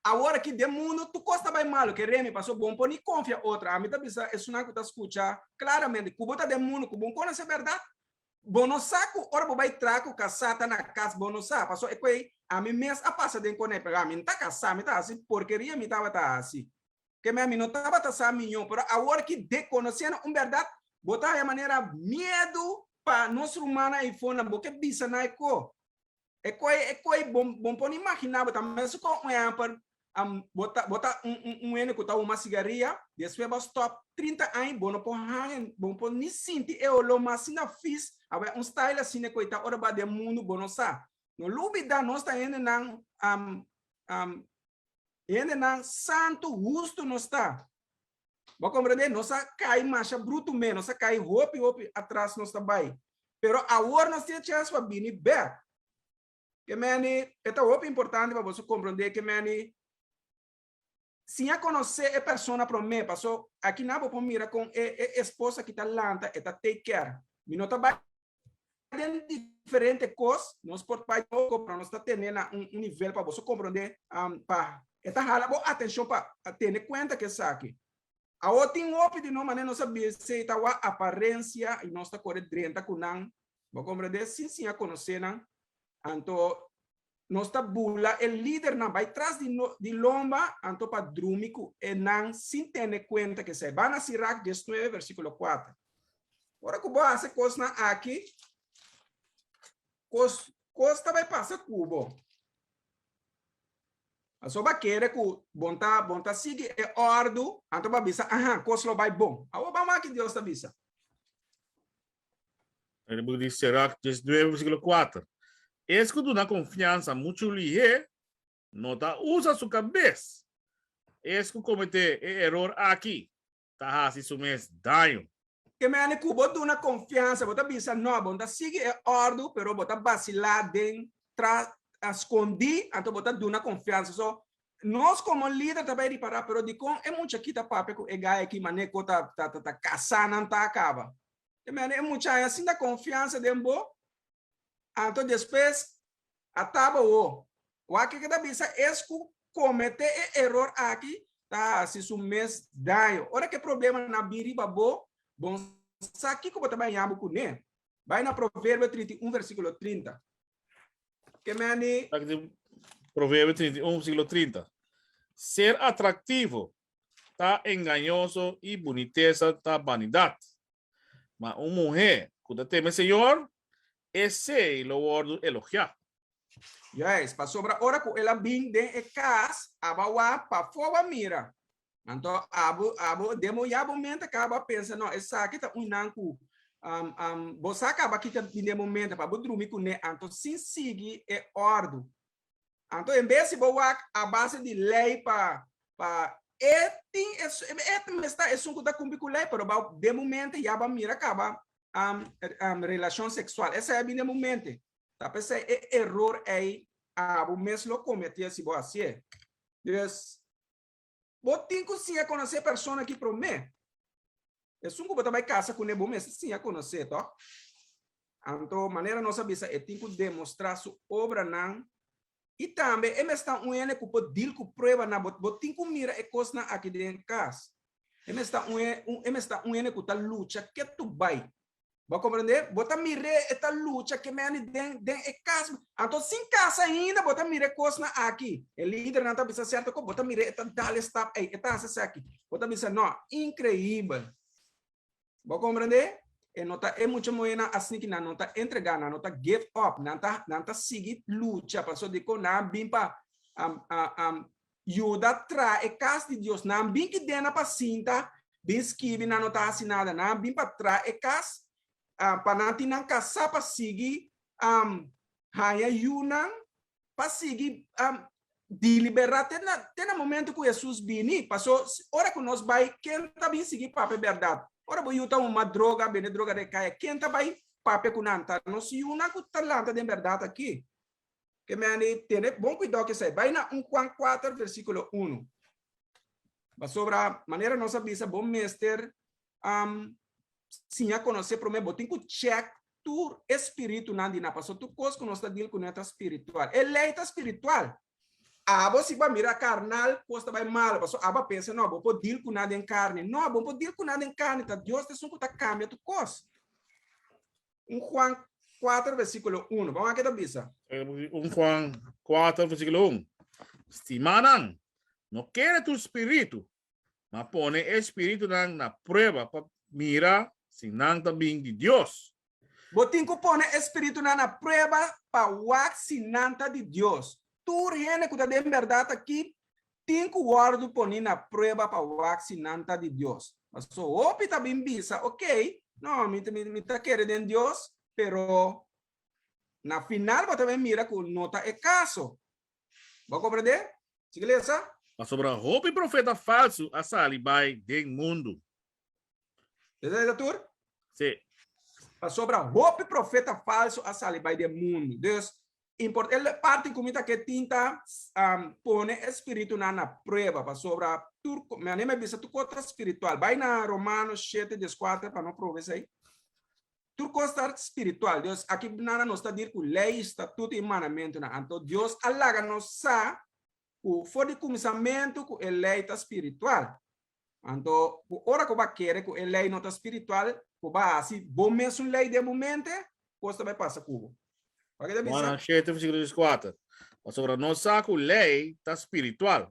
Awor aki den mundo tur cos ta bay malo ke Remy paso bon por ni confia otro ami ta bisa esunnan cu ta scucha claramente cu bo ta den mundo cu bon conoce berdad bo no sa cu ora bo bay traha cu casa ta na cas bo no sa paso e cuey ami mes a pasa den cone pero ami no ta casa mi ta haci porkeria mi tabata haci ke mi ami no tabata sa miyo pero awor aki de conociendo un berdad bo ta haya manera miedo pa nos rumannan eyfonan bo ke bisa nan e co E koi, e koi, bon, bon por imaginá bo ta mesun kon un ehèmpel, um, bo ta, bo ta un, un, un hende ku ta huma sigaria, despues bo stòp 30 aña, bo no por haña, bo no por ni sinti e oló mas asina fis, awor un style asina koi ta ora bo a den mundu, bo no sa. No lubidá nos ta hendenan, um, um, hendenan santu, hustu nos ta. Bo a komprendé? Nos a kai masha brutu mes, nos a kai hopi hopi atras nos ta bai. Pero awor nos tin e chèns pa bini bèk. Ke meni, e ta hopi importante pa boso komprendé ke meni siña konosé e persona promé, paso akinan bo por mira kon e e esposa ki ta lanta, e ta take care. Mi no ta bai den diferente kos, nos por bai poko, pero nos ta tene na un nivel pa boso komprondé, pa e ta hala bo atenshon pa tene kuenta ku esaki. Awor tin hopi di nos manera nos a bisa i ta wak aparensia i nos ta kore drenta ku nan, bo komprondé, sin siña konosé nan, anto nos ta bula e lidernan bai tras di di lomba anto pa drumi ku e nan sin tene kuenta ku esei. Ba na Sirach diesnuebe versíkulo kuater. Ora ku bo hasi kosnan aki, kos kos ta bai pasa ku bo. Pasobra bo a kere ku bon ta bon ta sigui e òrdu, anto bo a bisa, aha, kos lo bai bon. Awor ban wak ki Dios ta bisa. Den e buki di Sirach 19 versíkulo 4, Es ku duna konfiansa muchu lihé no ta usa su kabes. Es ku kometé e eror aki ta hasi su mes daño. Ke mene ku bo duna konfiansa, bo ta bisa no, bo no ta sigui e òrdu, pero bo ta basilá den tras skondí, anto bo ta duna konfiansa. So, nos komo lider ta bai ripará, pero dikon e mucha aki ta papia ku e gai aki manera ku ta ta kasá nan ta kaba? Ke mene e mucha haña asinta konfiansa den bo, anto despues a taba wo. Wak ke ta bisa es ku kometé e eror aki ta hasi su mes daño. Ora ku e problemanan bin riba bo, bo sa kiko bo ta bai haña bo kuné. Bai na Proverbio 31 versíkulo 30. Ke mene. Proverbio 31 versíkulo 30. Ser atraktivo ta engañoso i bunitesa ta banidat. Ma un muhé ku ta teme Señor, esei lo wòrdu elogiá. Juist, pasobra ora ku el a bin den e kas, abo a wak pafó bo a mira. Anto abo, abo den bo ya bo mente kaba a pensa, no, esaki ta un nan ku um, um, bo sa kaba kita bin den bo mente pa bo drumi kuné, anto sin sigui e òrdu. Anto en bes si bo wak a base di lei pa pa e tin e e mester ta esun ku ta kumpli ku lei pero ba den momente ya ba mira kaba um, um, relashon seksual. Esei a bin den momente. Ta p'esei e eror ei abo mes lo kometé si bo hasié. Dus bo tin ku siña konosé e persona aki promé. Esun ku bo ta bai kasa kuné bo mester siña konosé, tòg? Anto, manera nos a bisa, e tin ku demostrá su obranan i tambe e mester ta un hende ku por dil ku pruebanan. Bo bo tin ku mira e kosnan aki den kas. E mester ta un e mester ta un hende ku ta lucha ketu bai. Bo a komprendé? Bo ta mir'é e ta lucha ke meni den den e kas. Anto sin kasa ainda bo ta mira e kosnan aki. E lidernan ta bisa sierto kos, bo ta mir'é e ta dal e stap ei, e ta hasi esaki. Bo ta bisa, no, inkreibel. Bo a komprendé? E no ta e mucha muhénan asina ki nan no ta entregá, nan no ta give up, nan ta nan ta sigui lucha pasobra dikon nan a bin pa yuda traha e kas di Dios. Nan bin ki dena pa sinta, bin skibi, nan no ta hasi nada. Nan bin pa traha e kas, pa nan tin nan kasá pa sigui haña yunan, pa sigui deliberá te na te na momento ku Hesus bini. Paso ora ku nos bai, ken ta bin sigui papia bèrdat? Ora bo yu ta huma droga, bende droga den kaya, ken ta bai papia ku nan? Ta nos yunan ku ta lanta den bèrdat aki. Ke mende tene bon kuidou ku esei. Bai na 1 Juan 4 versíkulo 1. Pasobra manera nos a bisa bo mester um, siña konosé promé, bo tin ku check tur e spiritunan di nan, pasobra tur kos ku nos ta deal kuné ta spiritual. E lei ta spiritual. Abo si bo a mira karnal, kos ta bai malo, pasobra abo a pensa, no, bo por deal ku nan den karni. No, bo no por deal ku nan den karni, ta Dios ta esun ku ta kambia tur kos. 1 Juan 4 versíkulo 1. Vamos a ke ta bisa. 1 Juan 4 versíkulo 1. Stimanan, no kere tur spiritu, ma pone e spiritunan na prueba pa mira si nan ta bin di Dios. Bo tin ku pone e spiritunan na prueba pa wak si nan ta di Dios. Tur hende ku ta den bèrdat aki tin ku wòrdu poni na prueba pa wak si nan ta di Dios. Paso hopi ta bin bisa, ok, no, mi, mi, mi ta kere den Dios, pero na final bo ta bin mira ku no ta e kaso. Bo a komprendé? Sigui lesa. Pasobra hopi profeta falsu a sali bai den mundu. Lesa esa tur? Sí. Pasobra hopi profeta falsu a sali bai den mundu. Dus, Import e parti ku mi ta ke tin ta pone e spiritunan na prueba pasobra tur mi anima e bisa tur kos ta spiritual. Bai na Romanos shete dieskuater pa no proba esei. Tur kos ta spiritual. Dios aki nana nos ta dir ku lei, statuto i mandamentunan. Anto Dios a laga nos sa ku for di kuminsamentu ku e lei ta spiritual. Anto ku ora ku bo a kere ku e lei no ta spiritual, ku bo a hasi bo mesun lei den bo mente, kos ta bai pasa ku bo. Wak ta bisa? Juan 7, versíkulo 14. Pasobra nos sa ku lei ta spiritual,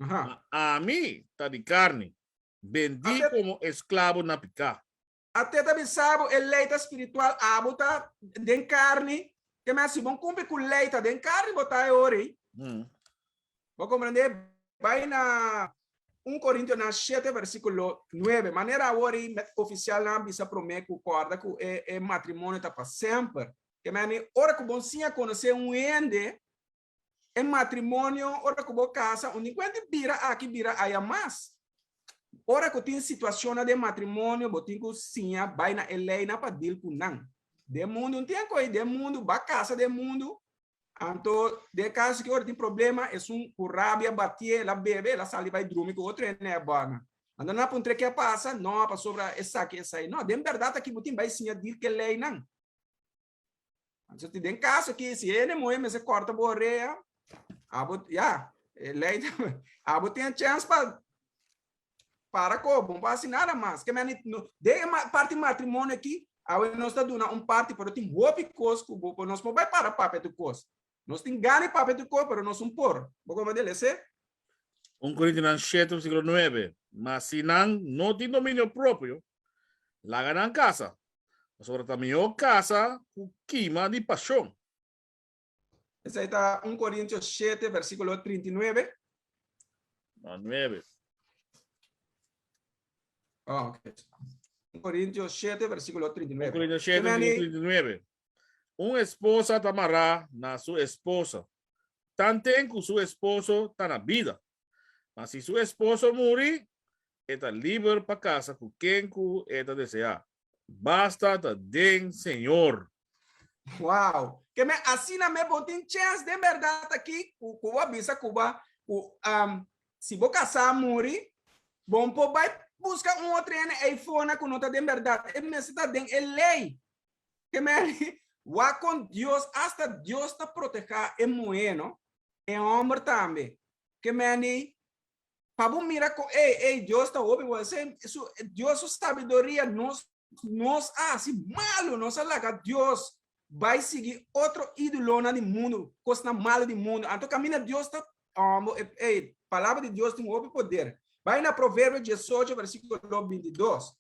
ma ami ta di karni, bendí komo esklabo na piká. Ate ta bisa bo e lei ta spiritual, abo ta den karni. Ke men si bon kumpli ku lei ta den karni bo ta e ora ei. Bo komprendé? Bai na. 1 Korintionan 7 versíkulo 9. Manera awor ei met ofisialnan a bisa promé ku kòrda ku e e matrimonio ta pa semper. Ke meni ora ku bo siña konosé un hende, e matrimonio ora ku bo kasa un di kuenta bira aki bira aya mas. Ora ku tin situashonnan den matrimonio bo tin ku siña bai na e leinan pa dil ku nan. Den mundu un tin koe den mundu ba kasa den mundu. Anto, den kaso ki ora tin problema, esun ku rabia batié, el a bebe, el a sali bai drumi ku otro hende abòrna. Anto nan a puntr'é ke a pasa, no, pasobra esaki, esai. No, den bèrdat aki bo tin bai siña dil ke leinan. Anto, den kaso ki si hende muhé mester kòrta bo orea, abo, ya, e lei ta, abo tin e chèns pa para ko, bo no por hasi nada mas. Ke meni, no, den e parti matrimonio aki, awe nos ta duna un parti, pero tin hopi kos ku bo por, nos por bai para papia tur kos. Nos tin gana di papia tur kos, pero nos un por. Bo komprende lese? 1 Korintionan 7, versíkulo 9, Ma si nan no tin dominio propio, laga nan kasa, pasobra ta mihó kasa ku kima di pashon. Esei ta 1 Corintios 7, versículo 39. No, 9. Oh, ok. 1 Corintios 7, versículo 39. 1 Corintios 7, versículo 39. Un esposa ta mará na su esposa, tanten ku su esposo ta na bida. Ma si su esposo muri, e ta liber pa kasa ku ken ku e ta deseá. Basta ta den Señor. Wow! Ke men asina me bo tin chance den berdad aki ku ku bo a bisa ku ba ku um, si bo kasá muri, bo por bai buska un otro hende eifona ku no ta den berdad. E mester ta den e lei. Ke men wak kon Dios, hasta Dios ta protehá e muhé, no? E hòmber tambe. Ke men pa bo mira ku ey ey Dios ta hopi bo ese su Dios su sabiduria nos nos a hasi malu nos a laga Dios bai sigui otro idolonan di mundu kosnan malu di mundu anto kaminda Dios ta bo ey palabra di Dios tin hopi poder bai na Proverbio 18 versikulo 22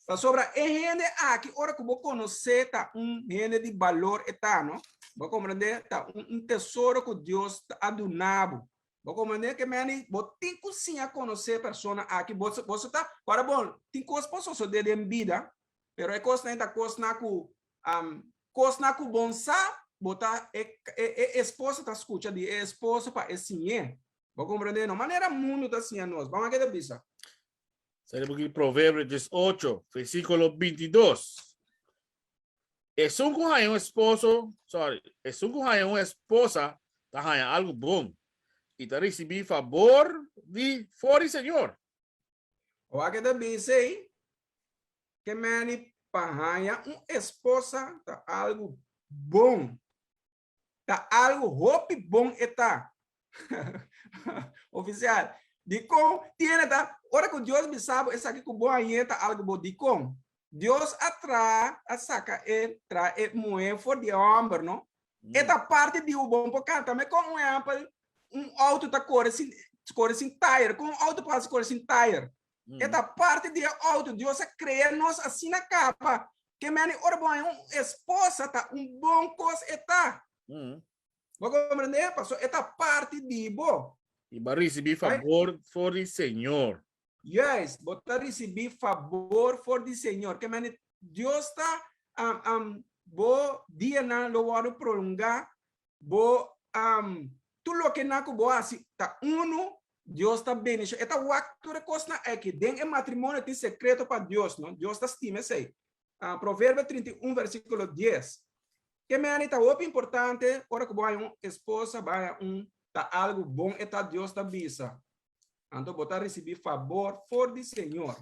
pasobra e hende aki ora ku bo konosé ta un hende di balor e ta no bo komprende ta un tesoro ku Dios a duna bo. Bo comprende ke meni bo tin ku siña konosé persona aki. Bo bo ta ora bon tin kos por sosodé den bida, pero e kosnan ta kosnan ku um, kosnan ku bon sa bo ta e, e, e esposa ta skucha di e esposo pa e siñ'é. Bo comprende? No manera mundu ta siña nos. Ban wak e ta bisa. Sali buki Proverbio 18, versículo 22. Esun ku haña un esposo, sorry, esun ku haña un esposa ta haña algu bon i ta risibí fabor di for di Señor. Ora ke ta bisa ei, ke meni pa haña un esposa ta algu bon. Ta algu hopi bon e ta. Oficial, dikon tiene ta ora ku Dios bisa bo esaki ku bo hañ'é ta algu bon, dikon? Dios a traha, a saka e traha e muhé for di e hòmber, no? E ta parti di bo bon por kanta. Me kon un ehèmpel, un outo ta kore sin kore sin tayer. Kon un outo por hasi kore sin tayer? E ta parti di e outo. Dios a krea nos asina kaba. Ke meni ora bo haña un esposa ta un bon kos e ta. Bo komprendé? Pasobra e ta parti di bo. I bo a risibí fabor for di Señor. Juist, bo ta risibí fabor for di Señor. Ke meni Dios ta bo dianan lo wòrdu prolongá, bo tur loke nan ku bo hasi ta unu, Dios ta bendicion. E ta wak tur e kosnan aki. Den e matrimonio tin sekreto pa Dios, no? Dios ta stima esei. Uh, Proverbio 31, versíkulo 10. Ke meni ta hopi importante ora ku bo haña un esposa, bo haña un ta algu bon e ta Dios ta bisa. Anto bo ta risibí fabor for di Señor.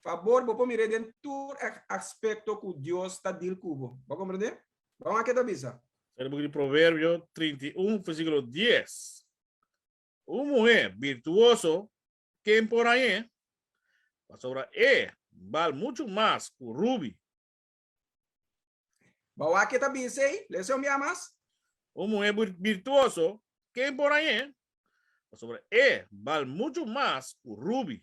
Fabor bo por mir'é den tur aspekto ku Dios ta dil ku bo. Bo a komprendé? Bo a wak ke ta bisa? Esei ta buki di Proverbio 31, versíkulo 10. Un muhé birtuoso, ken por hañ'é? Pasobra e bal muchu mas ku rubi. Bo wak ke ta bisa ei? Lesa un bia mas. Un muhé birtuoso, ken por hañ'é? Pasobra e bal muchu mas ku rubi.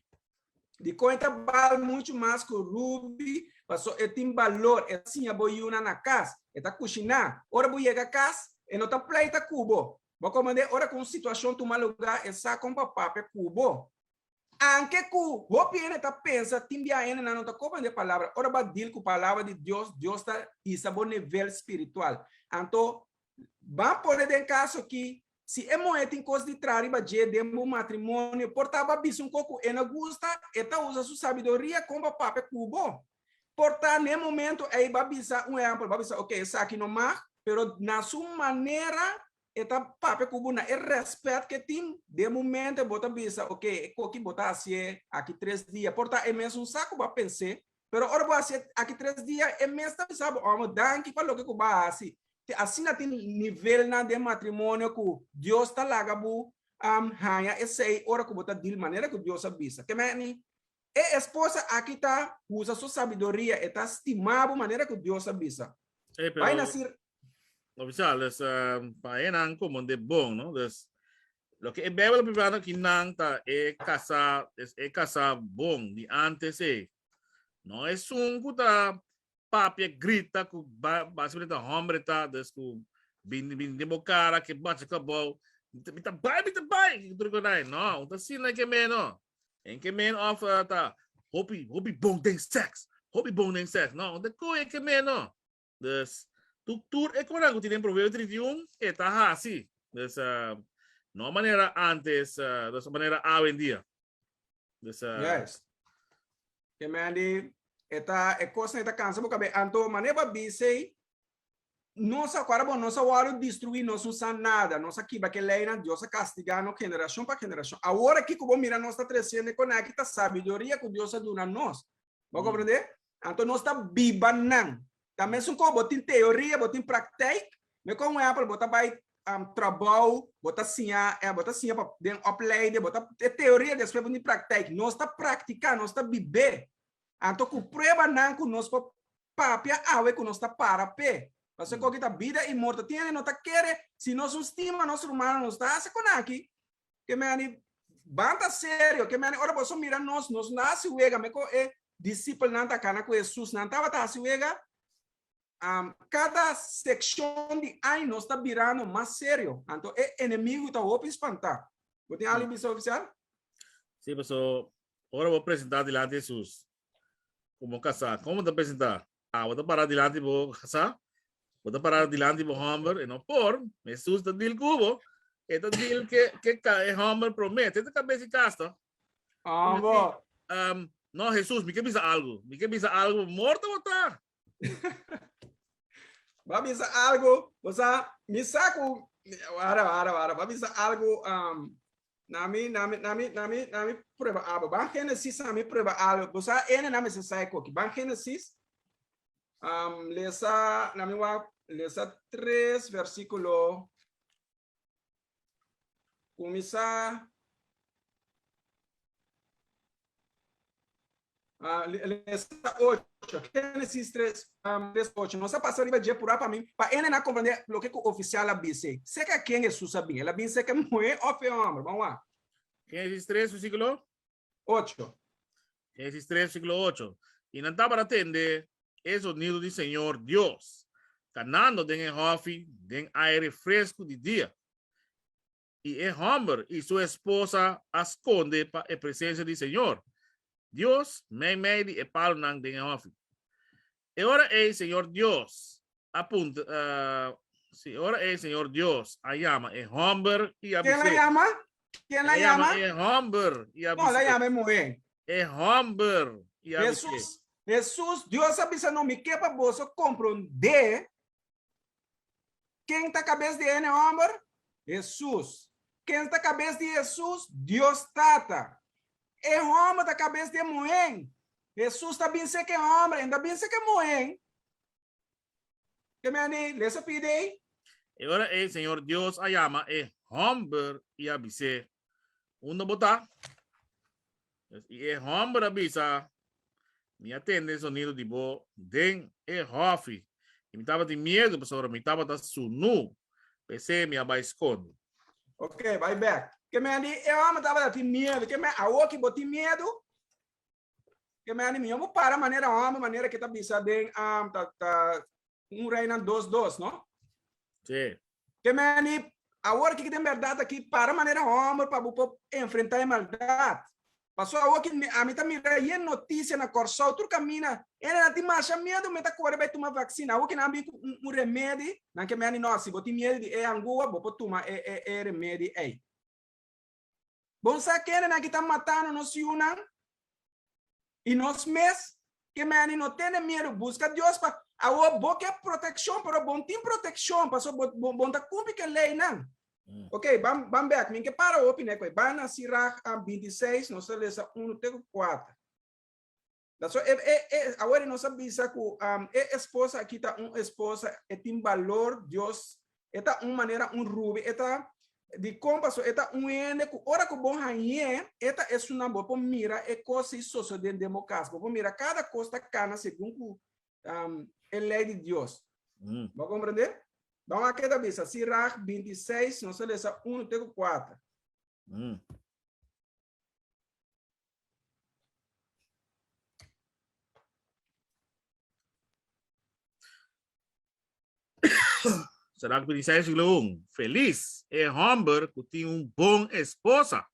Dikon e ta bal muchu mas ku rubi? Paso e tin balor, e ta siña bo yunan na kas, e ta kushiná. Ora bo yega kas, e no ta pleita ku bo. Bo komprendé? Ora ku un situashon tuma lugá, e sa kon pa papia ku bo. Anke ku hopi hende ta pensa tin bia hendenan no ta komprende palabra, ora bo a deal ku palabra di Dios, Dios ta hisa bo nivel spiritual. Anto ban pone den kaso ki si e muhé tin kos di traha riba dje den bo matrimonio, por ta bo a bisa un kos ku e no gusta, e ta usa su sabiduria kon pa papia ku bo. Por ta n'e momento ei bo a bisa un ehèmpel, bo a bisa ok esaki no mag, pero na su manera E ta papia ku bo na e rèspèt ke tin. Den momento bo ta bisa, ok, e koki bo ta hasié aki tres dia. Por ta e mesun sa ku bo a pens'é, pero ora bo hasié aki tres dia, e mes ta bisa bo, amo, danki pa loke ku bo a hasi. Te asina tin nivelnan den matrimonio ku Dios ta laga bo haña esei ora ku bo ta deal manera ku Dios a bisa. Ke meni e esposa aki ta usa su sabiduria, e ta stima bo manera ku Dios a bisa. Ey, pero Bai na sir Oficial, dus uh, pa enan como de bon, no? Dus lo que e Bijbel privado ki nan ta e casa, es e casa bon di antes e. No es un ku ta papia grita ku ba basicamente ta hombre ta, dus ku bin bin de bo cara ke bacha kabou. Mi ta bai, mi ta bai, ki tur konai. No, un ta sina ke meno. En ke men of uh, ta hopi hopi bon den sex. Hopi bon den sex. No, un ta koe ke meno. Dus, tu, tur e konan ku tin den Proverbio 31, e ta hasi. Dus, uh, no manera antes, uh, dus manera awe en dia. Dus, uh, Juist. Ke men di, e ta, e kosnan e ta kansa bo kabe. Anto, mane ba bisei, nos a kuara bo, nos a wòrdu destruí, nos no sa nada, nos a kibra ke leinan, Dios a kastigá nos generashon pa generashon. Awor aki ku bo mira nos ta tresiendo e konan aki ta sabiduria ku Dios a duna nos. Bo comprende? Anto nos ta biba nan. Ta mesun ko bo tin teoria, bo tin praktijk. Me kon un ehempel, bo ta bai um, trabou, bo ta siña, eh, bo ta siña pa den opleiding, bo ta e teoria despues bo tin praktijk. Nos ta praktika, nos ta bibé. Anto ku prueba nan ku nos por papia awe ku nos ta para p'e. Pasobra koki ta bida i morto. Tin hende no ta kere, si nos no stima nos rumannan, nos ta hasi kon aki. Ke meni ban ta serio, ke meni ora boso mira nos, nos no hasi wega, me ko e disipelnan ta kana ku Hesus, nan tabata hasi wega. Um, kada sekshon di aña nos ta birando mas serio. Anto e enemigu ta hopi spantá. Bo tin algo bisa ofisial? Sí, paso ora bo presentá dilanti Hesus komo kasá, komo ta presentá? Ah, bo ta pará dilanti bo kasá, bo ta pará dilanti bo hòmber, e no por, Hesus ta deal ku bo, e ta deal ke, ke ka, e hòmber promé, te ta kabes di kas to. Ah, bo. Um, no, Hesus, mi ke bisa algu, mi ke bisa algu, morto bo ta. Ba bisa algu, bo sa, mi sa ku, wara, wara, wara, ba bisa algu, um, Na mi, na mi, na mi, na mi, na mi prueba algo. Ban Genesis, na mi prueba algo. Bo sa ene na mi se sai koki. Ban Genesis, um, lesa, na mi wa, lesa 3 versículo. Kumisa Ah, lesa 8, Génesis 3, um, 3, 8. Nos a pasa riba dje pura pa mi, pa ene na comprende lo que ku oficial a bise. Seca quién Jesús a bin? El a bin seca mujer of e hombre? Vamos lá. Génesis 3, versículo 8. Génesis 3, versículo 8. Y nan tabata tende e sonido di Señor Dios, canando den e hofi den aire fresco di dia. I e hòmber i su esposa a skonde pa e presensia di Señor, Dios, meimei di e palunan den e hòfi. E ora ei Señor Dios a puntra, sí, e ora ei Señor Dios a yama e hòmber i a Ken la bis'é. yama? Ken la El a yama yama? e hòmber i a No, la bis'é. yama e muhé. E hòmber i a bis'é. Hesus, Hesus, Dios a bisa no, mi ke pa boso komprondé Ken ta kabes di ene hòmber? Hesus. Ken ta kabes di Hesus? Dios Tata. E hòmber ta kabes di e muhé. Hesus ta bin seka e hòmber, e no ta bin seka e muhé. Ke men di? Lesa pidi ei. E ora ei Señor Dios a yama e hòmber i a bis'é, Unda bo ta? I e hòmber a bisa, Mi a tende e sonido di bo den e hòfi, i mi tabatin miedu pasobra mi tabata sunú, p'esei mi a bai skonde. Ok, bai bèk. Ke men di e hòmber tabata tin miedu. Ke men awor ki bo tin miedu? Ke men di mihó bo para manera hòmber, manera ke ta bisa den ta ta un Reinan dos dos, no? Sí. Ke men di awor ki den bèrdat aki para manera hòmber pa bo por enfrentá e maldat. Paso awor ki ami ta mira yen noticia na Kòrsou tur kaminda hendenan tin masha miedu mi ta kore bai tuma vaksina. Awor ki nan bin ku un remedi nan ke meni no si bo tin miedu di e angua bo por tuma e e e remedi ei. Bon sa kendenan ki ta matando nos yunan i nos mes ke meni no tene miedu buska Dios pa awor bo ke protekshon pero bon tin protekshon paso bo bo ta kumpli ke leinan. Ok, ban, ban bek. Min ke para hopi ne koe. Ban na Sirach um, 26, nos ta lesa 1 te ku 4. Dat so, e, e, e, awor nos a bisa ku um, e esposa aki ta un esposa, e tin balor, Dios, e ta un manera, un rubi, e ta di kon paso e ta un hende ku ora ku bo hañ'é, e ta esunnan bo por mira e kos si sosodé den bo kas. Bo por mira kada kos ta kana segun ku um, e lei di Dios. Bo a komprendé? Ban wak ke ta bisa, Sirach 26, nos ta lesa 1 te ku 4. Sirach 26, versíkulo 1. Felis e hòmber ku tin un bon esposa.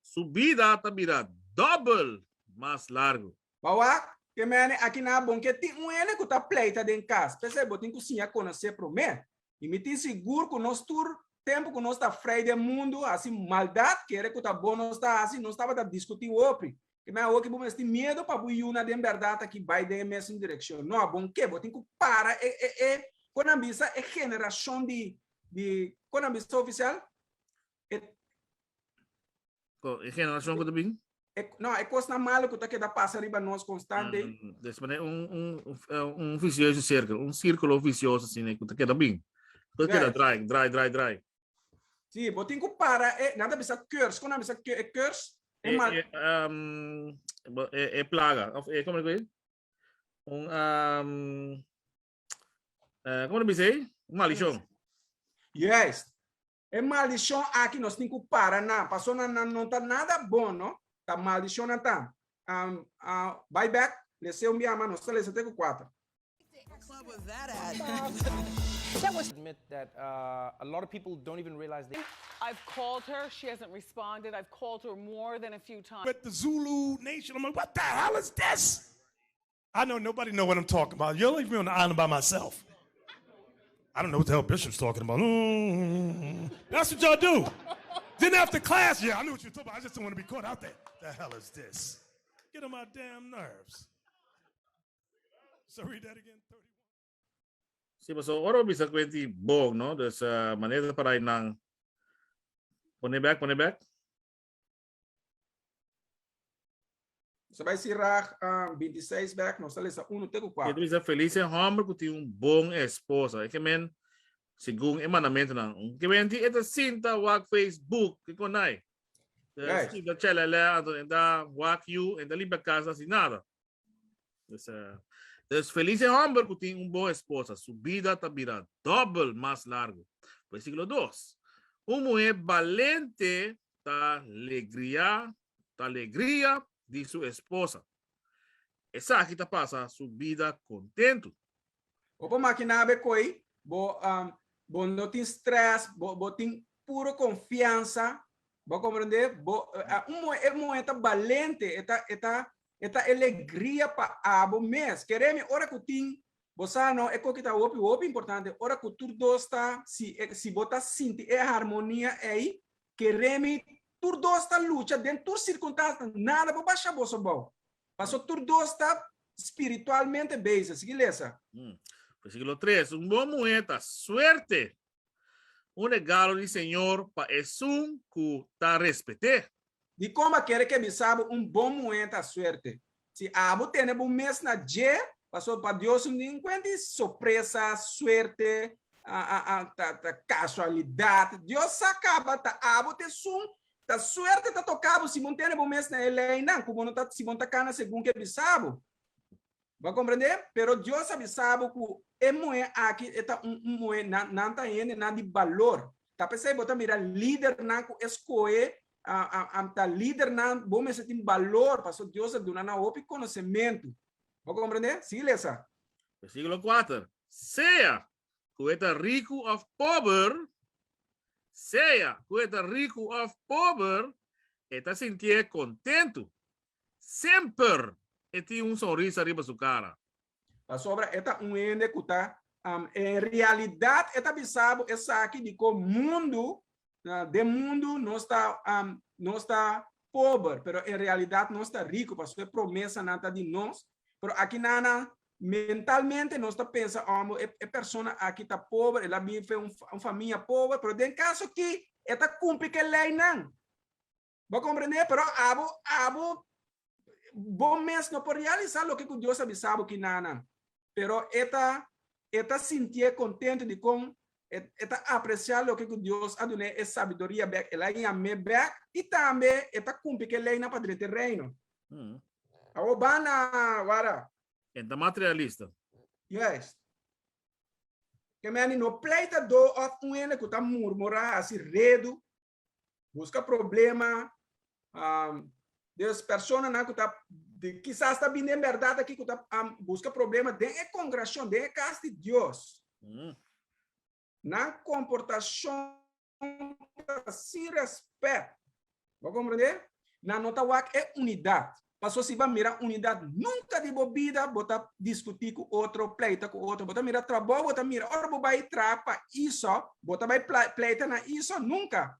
Su bida ta bira dòbel mas largu. Ba wak, ke mene aki na bon ke tin un hende ku ta pleita den kas, p'esei bo tin ku siña konosé promé. I mi tin sigur ku nos tur tempu ku nos ta frei den mundu hasi maldat, kere ku ta bon nos ta hasi, nos tabata diskutí hopi. Ke mene awoki bo mester tin miedu pa bo yuna den bèrdat aki bai den e mesun direkshon. No, bon ke, bo tin ku para e e e kon nan bisa e generashon di di kon nan bisa ofisial? E E generashon ku ta bin? E, no, e kosnan malu ku ta keda pasa riba nos konstante. Dus manera un, un, un vicioso cirkel, un círculo vicioso asina ku ta keda bin. Ku ta keda draai, draai, draai, draai. Sí, bo tin ku para e, nan ta bisa curse, kon nan bisa e curse? E, mal... e, um, e, e plaga, of e, komo e? Un, um, uh, komo bisa e? Un maldición. Juist. E maldishon aki nos tin ku para nan, pasobra nan no ta nada bon, no? Ta maldishon nan ta. Um, uh, bai bek, lese un biaha mas, nos ta lesa te ku kuater. Admit that uh, a lot of people don't even realize they. I've called her, she hasn't responded. I've called her more than a few times. With the Zulu nation. I'm like, what the hell is this? I know nobody know what I'm talking about. You'll leave me on the island by myself. I don't know what the hell Bishop's talking about. Mm. That's what y'all do. Then after class, yeah, I knew what you were talking about. I just don't want to be caught out there. The hell is this? Get on my damn nerves. So read that again. 31. Sí, paso ora bisa kwenti bom, no? Dus uh, manera para nang pone back, pone back. Nos a bai Sirach um, 26 bek, nos ta lesa 1 te ku 4. E bisa feliz e homber ku tin un bon esposa. E ke men, segun e mandamentonan. Un ke men ti e ta sinta wak Facebook, ke konai. Right. Sinta chelele, anto e ta wak yu, e ta limpia casa sin nada. Dus, uh, dus feliz e homber ku tin un bon esposa. Su bida ta bira dobbel mas largo. Versículo 2. Un muher balente ta legria, ta alegria di su esposa. Esaki ta pasa su bida kontentu. Bo por makiná be koi, bo, um, bo no tin stress, bo, bo tin puro konfiansa, bo komprendé? Bo, uh, un muhé, e muhé ta balente, e ta, e ta, e ta alegria pa abo mes. Kere mi ora ku tin, bo sa no, e koki ta hopi, hopi importante, ora ku tur dos ta, si, si bo ta sinti e harmonia ei, Kere mi tur dos ta lucha den tur sirkunstansia, nada por basha boso bou. Paso tur dos ta spiritualmente bezig. Sigui lesa. Versíkulo 3, Un bon muhé ta suerte, un regalo di Señor pa esun ku ta respet'é. Dikon bo kere ke bisa bo un bon muhé ta suerte? Si abo tene bo mes na dje, pasobra pa Dios no tin kuenta di sorpresa, suerte, ta kasualidat. Dios sa kaba ta abo ta esun, ta suerte ta toka bo si bo no tene bo mes na e leinan, ku bo no ta, si bo no ta kana segun ke bisa bo. Bo a komprendé? Pero Dios a bisa bo ku e muhé aki e ta un muhé, nan, nan ta hendenan di balor. Ta p'esei bo ta mira lidernan ku e skohe ta lidernan, bo mester tin balor, pasobra Dios a duna nan hopi konosementu. Bo a komprendé? Sigui lesa. Versíkulo kuater, Sea ku e ta riku òf pober, sea ku e ta riku òf pober, E ta sintié kontentu. Semper e tin un sonrisa riba su kara. Pasobra e ta un hende ku ta, en realidat e ta bisa bo esaki dikon mundu, den mundu nos ta, nos ta pober, pero en realidat nos ta riku, pasobra e promesanan ta di nos. Pero aki nan mentalmente nos ta pensa, oh, e persona aki ta pober, el a bin fe un famia pober, pero den kaso aki e ta kumpli ku e leinan. Bo komprendé? Pero abo, abo, bo mes no por realisá loke ku Dios a bisa bo kinanan. Pero e ta, e ta sintié kontentu di kon e, e ta apresiá loke ku Dios a dun'é e sabiduria bèk, el a yam'é bèk i tambe e ta kumpli ku e leinan pa drenta e reino. Awor ba na wara. E ta materialista. Juist. Ke meni no pleita do òf un hende ku ta murmurá, hasi redu, buska problema, um, dus personanan ku ta de, kisas ta bini en berdad aki ku ta um, buska problema den e kongregacion, den e kas di Dios. Nan komportashon ta sin respet. Bo komprende? Nan no ta wak e unidat. Paso si bo a mira unidat nunka di bo bida bo ta diskutí ku otro, pleita ku otro. Bo ta mira trabou, bo ta mira ora bo bai traha pa iso, bo ta bai pleita na iso? Nunka.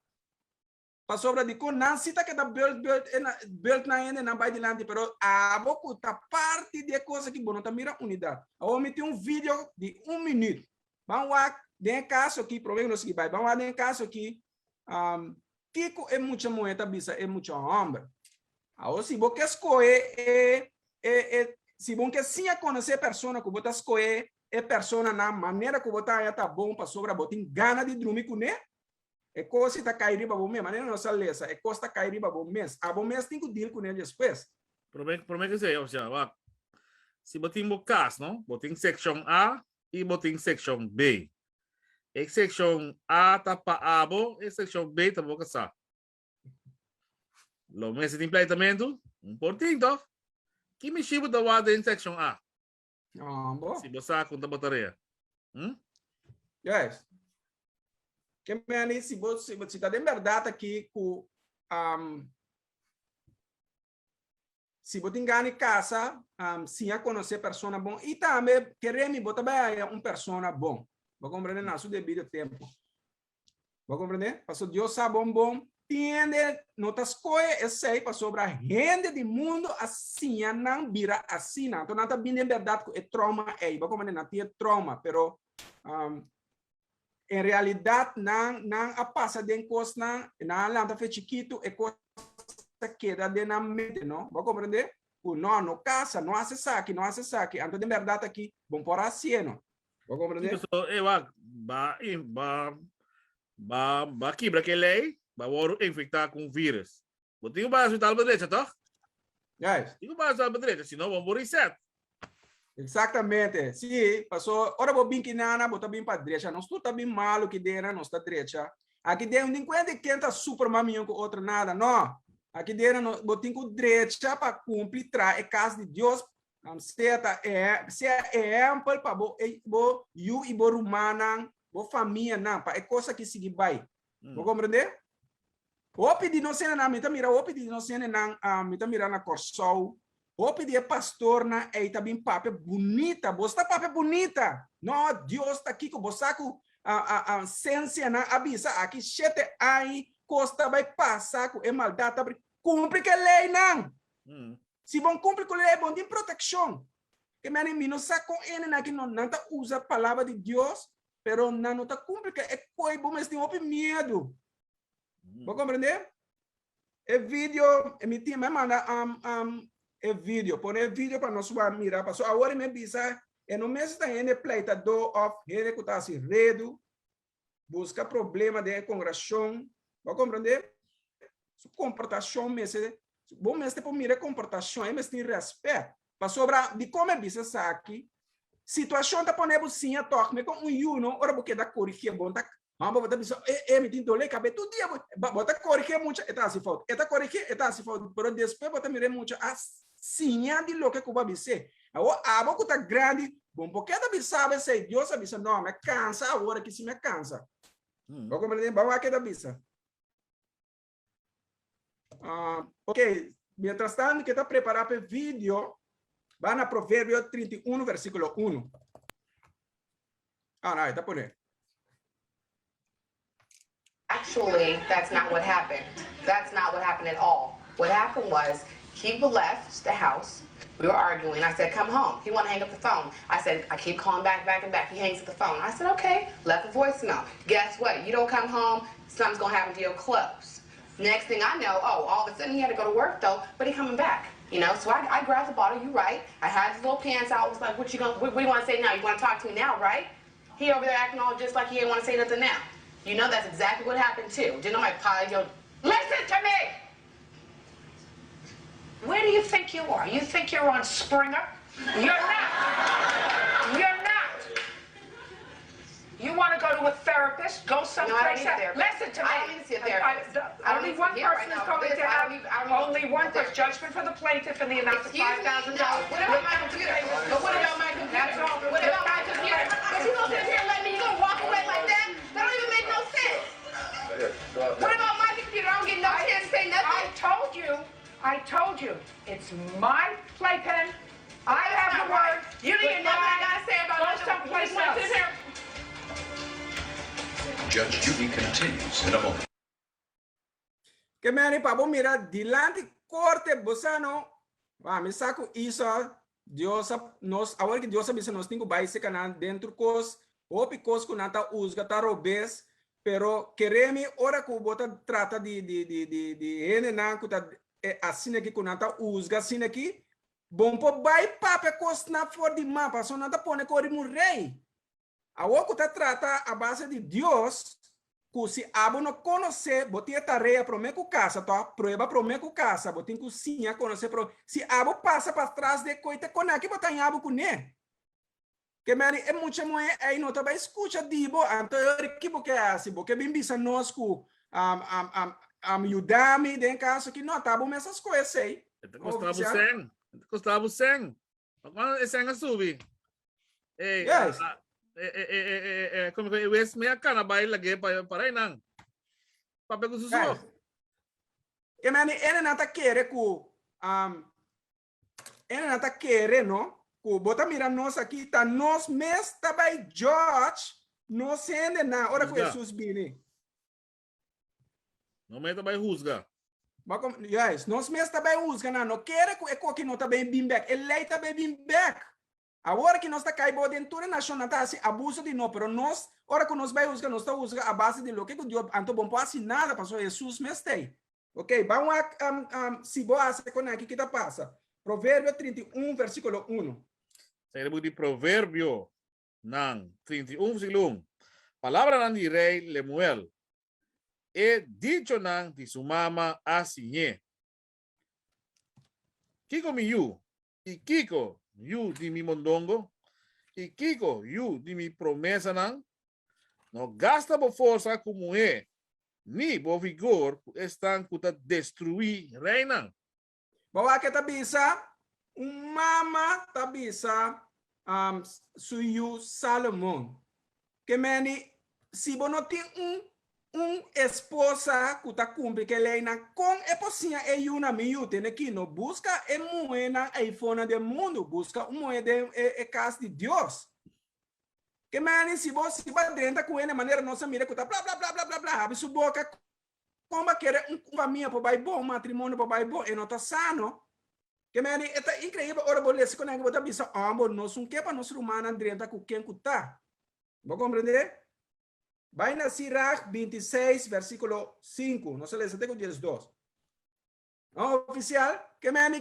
Pasobra dikon nan si ta keda bult bult e na bult nan hende nan bai dilanti pero abo ku ta parti di e kos aki bo no ta mira unidat. Awor mi tin un video di un minüt. Ban wak den e kaso aki prome ku nos sigui bai ban wak den e kaso aki Kiko e mucha muhé ta bisa e mucha hòmber? Awor si bo ke skohe e e e si bo ke siña konosé e persona ku bo ta skohe e persona na manera ku bo ta haña ta bon pasobra bo tin gana di drumi kuné, e kos si ta kai riba bo mes. Manera nos a lesa, e kos ta kai riba bo mes. Abo mes tin ku deal kuné despues. Promé promé ke esei, osea, wak, si bo tin bo kas, no, bo tin sekshon A i bo tin sekshon B. E sekshon A ta pa abo, e sekshon B ta bo kasá. Lo mester tin pleitamentu? Un por tin, toch? Ki mishi bo ta wak den sekshon A? Ambo. Si bo sa kon ta bo tarea. Hm? Juist. Ke meni, si bo, si, si ta den bèrdat aki ku um, Si bo tin gana di casa, siña conoce persona bon y tambe kere mi bo ta bay haya un persona bon. Bo comprende? Na su debido tempo. Bo comprende? Paso Dios sa bon bon, tin hende no ta scoge esey pasobra hende di mundo a siña nan bira asina. Anto nan ta bini en berdad cu e trauma ey. Bo comprende? Nan tin e trauma, pero en realidad nan nan a pasa den cosnan, nan a lanta fe chikito, e cos ta keda den nan mente, no? Bo comprende? Cu no, no casa, no hace esaki, no hace esaki. Anto den berdad aki, bon por hacié, no? Bo comprende? Sí, so, eh, wak, ba, ba, ba, ba kibra ke ley, ba word infecta cu un virus. Bo tin ku bai hospital pa drecha, toch? Juist. Tin ku bai hospital pa drecha, si no bo por reset. Exactamente. Sí, paso ora bo bin kinana, bo ta bin pa drecha. Nos tur ta bin malo ki dena, nos ta drecha. Aki den, tin cuenta ken ta super mas mion ku otro nada. No. Aki dena, no, bo tin ku drecha pa cumpli tra e cas di Dios. Sea ta e, sea ehempel pa bo, e, bo yu i bo rumannan, bo famianan, pa e cos aki sigui bai. Bo comprende? Hopi di nos hendenan, mi ta mira hopi di nos hendenan, mi ta mira na Kòrsou, hopi di e pastornan ei ta bin papia bunita, bo sta papia bunita, no, Dios ta kiko, bo sa ku sensianan a bisa aki shete aña kos ta bai pasa ku e maldat ta kumpli ku e leinan. Si bo kumpli ku e lei bo tin protekshon. Ke mene mi no sa kon hendenan aki nan ta usa palabra di Dios pero nan no ta kumpli ku e koi, bo mester tin hopi miedu. Bo comprende? E video, e mi team me manda um, um, e video. Pone e video pa nos wak mira. Paso awor mi bisa, e no mester ta hende pleitadó of hende ku ta hasi redu, buska problema den e kongregacion. Bo comprende? Su komportashon mester, bo mester por mira e komportashon, e mester tin respet. Pasobra dikon mi bisa esaki? Situashon ta pone bo siña tòg me kon un yu no, ora bo keda korigé bo ta Hòmber bo ta bisa, e, e, mi tin dolé kabes tur dia, bo, bo ta korigé mucha, e ta hasi fout, e ta korigé, e ta hasi fout, pero despues bo ta mira e mucha a siña di loke ku bo a bis'é. Awor abo ku ta grandi, bo no por keda bisa bo esei, Dios a bisa, no, mi a kansa awor aki si mi a kansa. Bo komprendé? Bo a keda bisa. Uh, ok, mientras tanto ku ta prepará pa e video, bai na Proverbio 31, versíkulo 1. Ah, no, ta pone. Actually, that's not what happened. That's not what happened at all. What happened was he left the house. We were arguing. I said, come home. He wanted to hang up the phone. I said, I keep calling back, back, and back. He hangs up the phone. I said, okay. Left a voicemail. Guess what? You don't come home, something's going to happen to your clothes. Next thing I know, oh, all of a sudden he had to go to work though, but he coming back. You know, so I, I grabbed the bottle, you right. I had his little pants out. I was like, what you gonna, what, what do you want to say now? You want to talk to me now, right? He over there acting all just like he didn't want to say nothing now. You know that's exactly what happened too. Didn't nobody pile your Listen to me! Where do you think you are? You think you're on Springer? You're not. You're not. You want to go to a therapist? Go No, I don't someplace need a else. therapist. Listen to me. I don't need to see a therapist. I- I don't only need to one hear right person is now going this. to I have, don't need- I don't need only to one see a person, judgment for the plaintiff in the amount of Excuse me? $5,000. No. What about my computer? But what about my computer? That's all. What about my computer? But you gonna sit here and let me, you gonna walk away like that? That don't even make no sense. What about my computer? I don't get no chance to say I nothing. told you, I told you, it's my playpen. I have That's the not right. word. You didn't hear nothing I Goodbye. gotta say about Go nothing. someplace You just went else. sit here. Judge Judy continues in a moment. Ke men pa bo mira dilanti korte bo sa no wa mi sa ku isa Dios a nos awor ki Dios a bisa nos tin ku bai seka nan den tur kos hopi kos ku nan ta husga ta robes pero kere mi ora ku bo ta trata di di di di di hendenan ku ta asina ki ku nan ta husga asina ki bon por bai papia kosnan for di man pasobra nan ta pone kor riba un rei. Awor ku ta trata a base di Dios, ku si abo no konosé, bo tin e tarea promé ku kasa, tò? Prueba promé ku kasa, bo tin ku siña konosé pro. Si abo pasa pa tras di e koi, ta konaki bo ta haña abo kuné. Ke meri e mucha muhé ei no ta bai skucha di bo, anto e ora ki bo ke hasi? Bo ke bin bisa nos ku yuda mi den kaso aki? No, ta abo mes a skohe esei. E ta kosta bo sèn. E ta kosta bo sèn. Cuando e sèn a subi. Eh, Yes. ah, eh, eh, eh, eh, eh, eh, como que wes me a cana bai lage pa para nan. Papia ku susu. Yes. Ke meni ene nan ta kere ku um, ene nan ta kere no ku bo ta mira nos aki ta nos mes ta bai judge nos hende nan ora ku Husga. Jesus bini. No me ta bai husga. Ba kom, juist, nos mes ta bai husga nan. No kere ku e koki no ta bai bin bek. E lei ta bai bin bek. Awor ki nos ta kai bou den tur e nashonnan ta hasi abuso di no, pero nos, ora ku nos bai husga, nos ta husga a base di loke ku Dios, anto bon por hasi nada, pasobra Hesus mes ta ei. Ok, ban wak um, um, si bo hasi kon aki ki ta pasa. Proverbio 31, versíkulo 1. Sa e buki di Proverbio nan 31 versíkulo 1. Palabranan di rei Lemuel. E dichonan di su mama a siñ'é. Kiko mi yu, i kiko, yu di mi mondongo? I kiko, yu di mi promesanan? No gasta bo forsa ku muhé, ni bo vigor ku esnan ku ta destruí reinan. Bo wak e ta bisa, Un mama ta bisa um, su yu Salomon, ke meni, si bo no tin un un esposa ku ta kumpli ku e leinan, kon e por siña e yunan? Mi yu, tene ki no buska e muhénan eifonan den mundu, buska un muhé den e, e kas di Dios. Ke meni, si bo si bo a drenta ku hende manera nos a mira ku ta bla bla bla bla bla bla, habri su boka, Kon bo kere un famia por bai bon, un matrimonio por bai bon, e no ta sano. Ke meni, e ta inkreibel ora bo lesa konenke bo ta bisa, Ombo, nos un ke pa nos rumannan drenta ku ken ku ta. Bo komprendé? Bai na Sirach 26, versíkulo 5. Nos a lesa te ku 12. No, ofisial, ke meni,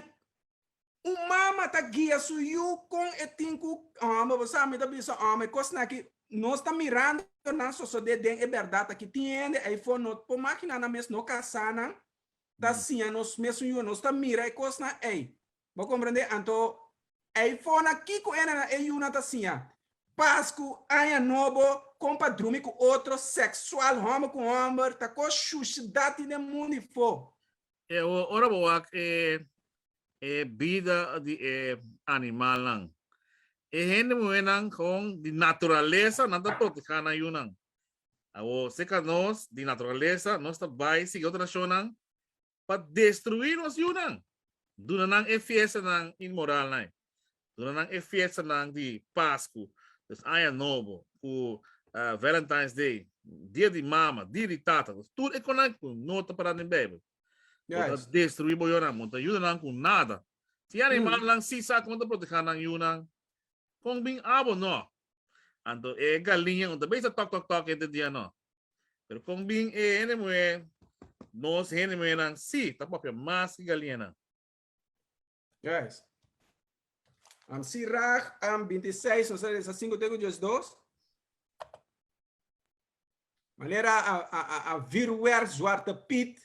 un mama ta guia su yu kon e tin ku, ombo, bo sa, mi ta bisa, ombo, e kosnan aki, nos ta mirando nan sosodé den e bèrdat aki. Tin hende eifó no por maginá nan mes, no kasá nan, ta siña nos mesun yu, nos ta mira e kosnan ei. Bo komprendé? Anto, eifó na kiko hende e yunan ta siña? Pasku, Aña Nobo, kon pa drumi ku otro, seksual, hòmber ku hòmber, ta kos shushidat tin den mundu ifó. E ora bo wak e e bida di e animalnan, e hende muhénan kon di naturalesa nan ta protehá nan yunan. Awor, serka nos di naturalesa nos ta bai sigui otro nashonnan. Pa destruí nos yunan. Duna nan e fiestanan inmoralnan. Duna nan e fiestanan di Pasku, dus Aña Nobo, ku Valentine's Day, Dia di Mama, Dia di Tata. Dus tur e konan ku no ta pará den Beibel. Bo ta destruí bo yunan, bo no ta yuda nan ku nada. Si animalnan sí sa kon ta protehá nan yunan, kon bin abo no? Anto e galiña no ta bisa tok tok tok henter dia no. Pero kon bin e hende muhé, nos hende muhénan sí ta papia mas ki galiñanan. Yes. Um, Sirach um, 26, nos a 5 te ku 12. Manera a, a, a, a vuurwerk Zwarte Piet.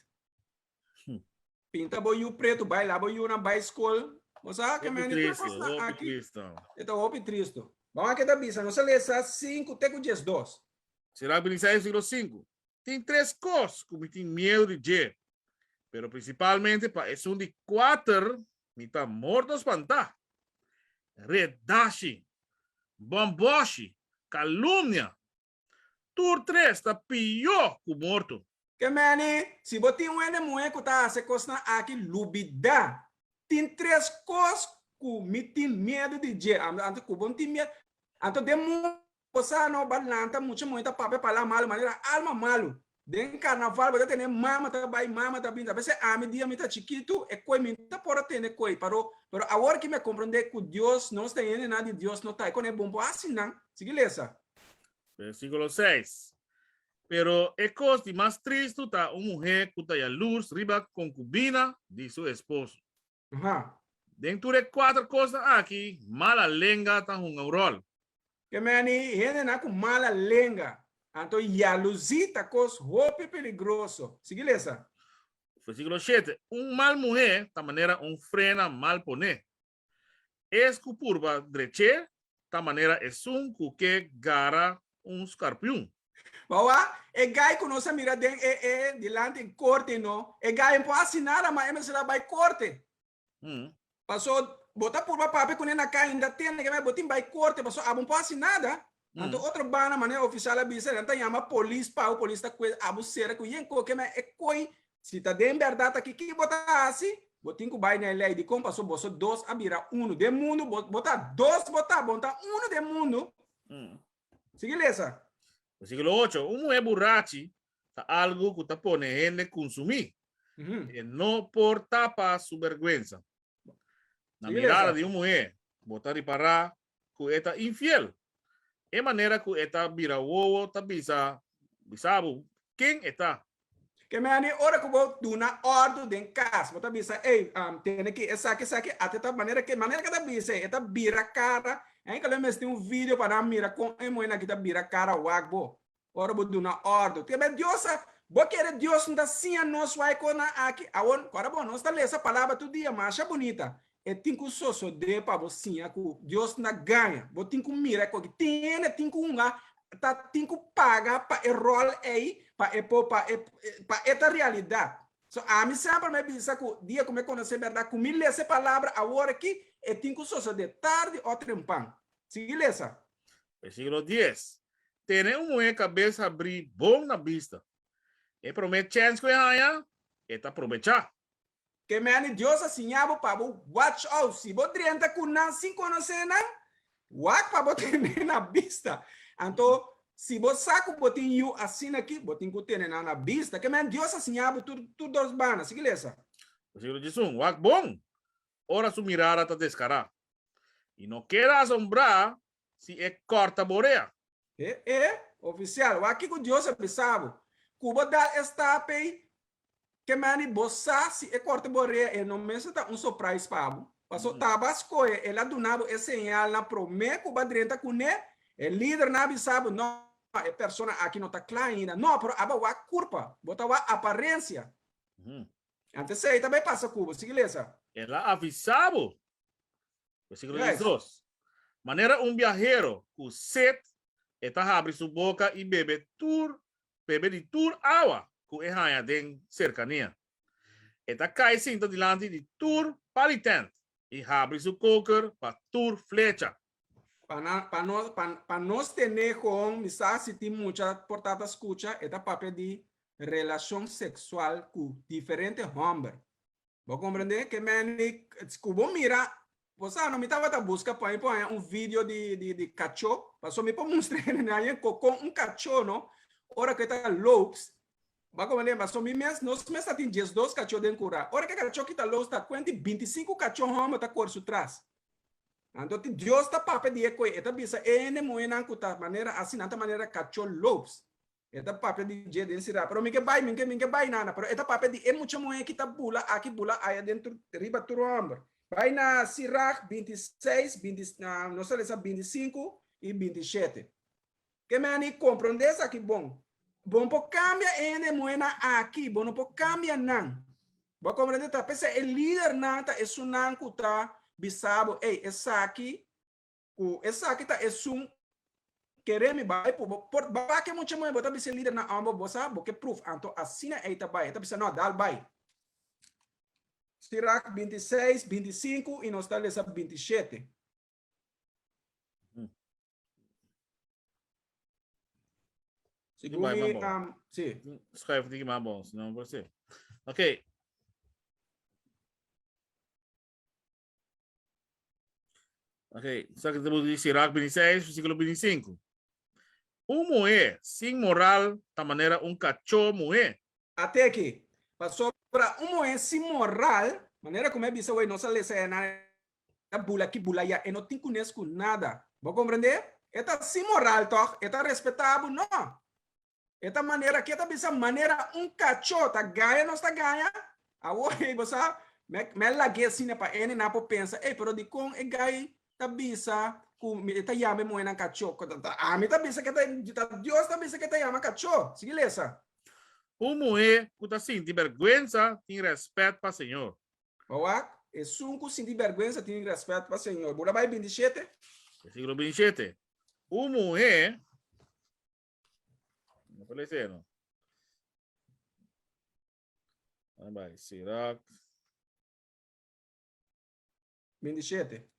Pinta bo yu pretu, bai la bo yunan bai skol. Bo sa ke Hopi men tristo, tur kosnan hopi aki. tristo. E ta hopi tristo. Ban wak ke ta bisa, nos a lesa 5 te ku 12. Sirach 26 versíkulo 5. Tin tres kos ku mi tin miedu di dje, pero prinsipalmente pa esun di kuater mi ta morto spantá, redashi, bòmbòshi, kalumnia. Tur tres ta pió ku morto. Ke meni, si bo tin un hende muhé ku ta hasi e kosnan aki, lubidá. Tin tres kos ku mi tin miedu di dje. Anto ku bo no tin miedu? Anto den mundu bo sa no ba lanta mucha muhé ta papia palabra malu manera alma malu. Den karnaval bo ta tene mama ta bai mama ta bin. Apesar ami dia mi ta chikitu e koi mi ta por a tene koi pero pero awor ki mi a komprende ku Dios nos ta hendenan di Dios no ta e kon e bon por hasi nan. Sigui lesa. Versíkulo 6. Pero e kos di mas tristu ta un muhé ku ta yalurs riba konkubina di su esposo. Aha. Den tur e kuater kosnan aki, mala lenga ta hunga un ròl. Ke meni hendenan ku mala lenga, anto yaluzí ta kos hopi peligroso. Sigui lesa. Versíkulo shete, Un mal muhé ta manera un frena mal poné. Es ku purba drech'é ta manera esun ku ke gara un skarpiun. Bawa, e gai ku nos a mira den e e dilanti e korte no, e gai no por hasi nada ma e mester a bai korte. Paso bo ta purba papia kuné na kai inda tende ke bo tin bai korte paso abo no por hasi nada. Anto otro banda manera ofisial a bisa nan ta yama polis pa abo polis ta kue abo sera ku yen koke ma e koi si ta den bèrdat aki ki bo ta hasi bo tin ku bai na e lei dikon paso boso dos a bira unu den mundu bo bo ta dos bo ta bo no ta unu den mundu. Sigui lesa. Versíkulo ocho, Un muhé burachi ta algu ku ta pone hende kunsumí. E no por tapa su bèrgwensa. Na Sigui mirada lesa. di un muhé, bo ta ripará ku e ta infiel. E manera ku e ta bira wowo ta bisa bisa bo ken e ta. Ke meni ora ku bo duna òrdu den kas, bo ta bisa, Ey, tene ki esaki, esaki, ate ta manera ke, manera ke ta bisa e ta bira kara. Enkel lo mester un video pa nan mira kon e muhé aki ta bira kara wak bo ora bo duna òrdu. Ke men Dios a, bo kere Dios no ta siña nos wak e kosnan aki? Awor, kòrda bo, nos ta lesa palabra tur dia, masha bunita. E tin ku sosodé pa bo siña ku Dios no ta gaña. Bo tin ku mira e koki. Tin hende tin ku hunga, ta tin ku paga pa e ròl ei, pa e por, pa e, pa e ta realidat. So ami semper mi a bisa ku dia ku mi a konosé bèrdat, ku mi lesa e palabra awor aki, e tin ku sosodé tardi o trempan. Sigui lesa. Versíkulo dies, Tene un muhé kabes habrí bon na bista. E promé chèns ku e haña, e ta probechá. Ke meni Dios a siña bo pa bo watch out si bo drenta ku nan sin konosé nan, wak pa bo tene na bista. Anto si bo sa ku bo tin yu asina aki, bo tin ku tene nan na bista. Ke meni Dios a siña bo tur tur dos banda. Sigui lesa. Versíkulo 11, Wak bon ora su mirada ta deskará, i no keda asombrá si e kòrta bo orea. E e, ofisial, wak kiko Dios a bisa bo, ku bo dal e stap ei, Ke mani bo sa si e korte bo rea e no mester ta un surprise pa bo. Paso taba skohe el a duna bo e señalnan prome ku ba drenta kuné, e lidernan a bisa bo no e persona aki no ta kla ainda. No, pero aba wak kurpa, bo ta wak aparensia. Anto esei ta bai pasa ku bo. Sigui lesa. El a avisa bo. Versíkulo 12. Manera un biahero ku set e ta habri su boka i bebe tur bebe di tur awa ku e haña den serkania. E ta kai sinta dilanti di tur palitent i habri su koker pa tur flecha. Pa na, pa nos, pa, pa nos tene kon, mi sa si tin mucha por tata skucha, e ta papia di. relashon seksual ku diferente hòmber. Bo komprendé? Ke meni ku bo mira, bo sa no, mi tabata buska pa mi por haña un video di di di kachó, paso mi por mustra hende na haña kon un kachó no, ora ku e ta loops, bo a komprendé? Paso mi mes, nos mes ta tin 12 kachó den kurá. Ora ku e kachó kita loops ta kuenti 25 kachó hòmber ta kore su tras. Anto ti Dios ta papia di e koe, e ta bisa e hende muhénan ku ta manera asina, nan ta manera kachó loops. E ta papia di dje den sira, pero mi ke bai, mi ke, mi ke bai nana, pero e ta papia di e mucha muhé ki ta bula aki, bula aya den tur, riba tur hòmber. Bai na Sirach 26, 20, na, nos ta lesa 25 i 27. Ke meni komprondé esaki bon. Bon por kambia e hende muhénan aki, bo no por kambia nan. Bo a komprendé? Ta p'esei e lidernan ta esunnan ku ta bisa bo, ey, esaki Ku esaki ta esun kere mi bai pu bo por bake mucha muhe bo ta bisa e lider na ambo bo sa bo ke proof anto asina ey ta bai e ta bisa no dal bai. Sirach 26, 25 y nos ta lesa 27. Segun mi, um, si. Schuif die maar bon, no por si. Oké. Ok, sa que te di Sirach 26, versículo 25. Un muhé sin moral ta manera un kachó muhé. Ate aki, pasobra un muhé sin moral, manera ku mi a bisa wei, nos a lesa e nan ta bula aki bula aya, e no tin kunes ku nada. Bo komprendé? E ta sin moral tòg, e ta respetá bo? No. E ta manera ke ta bisa manera un kachó ta gaña nos ta gaña awor ey bo sa me me lag'é asina pa ene nan por pensa ey pero dikon e gai ta bisa ku e ta yama e muhénan kachó ami ta bisa ke ta Dios ta bisa ke ta yama kachó sigui lesa. Un muhé ku ta sinti bèrgwensa tin rèspèt pa Señor. Bo wak, esun ku sinti bèrgwensa tin rèspèt pa Señor. Bo ta bai 27. Versíkulo 27. Un muhé No puede ser, no. Vai, Sirac. 27.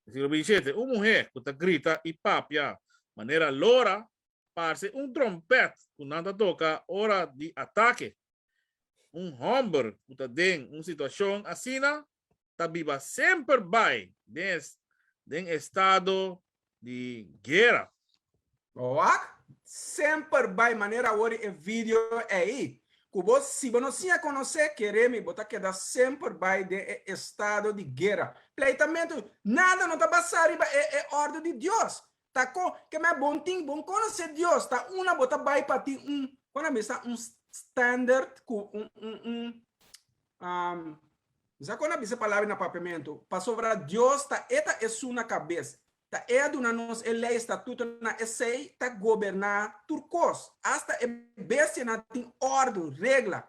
Versículo 27. Un mujer ku ta grita i papia manera lora parse un trompet ku nan ta toka ora di atake. Un hòmber ku ta den un situashon asina ta biba semper bai den den estado di guera. Wak, semper bai manera awor e video ei. Ku bo si bo no siña konosé, kere mi bo ta keda semper bai den e estado di guera. Pleitamentu, nada no ta basá riba e e òrdu di Dios. Ta ko ke mei bon tin bon konosé Dios, ta una bo ta bai pa tin un, kon a bisa un standard ku un un un um, sa kon a bisa palabra na papiamentu, pasobra Dios ta e ta esun na kabes, ta e a duna nos e lei, statutonan, esei ta goberná tur kos, asta e bestianan tin òrdu, regla.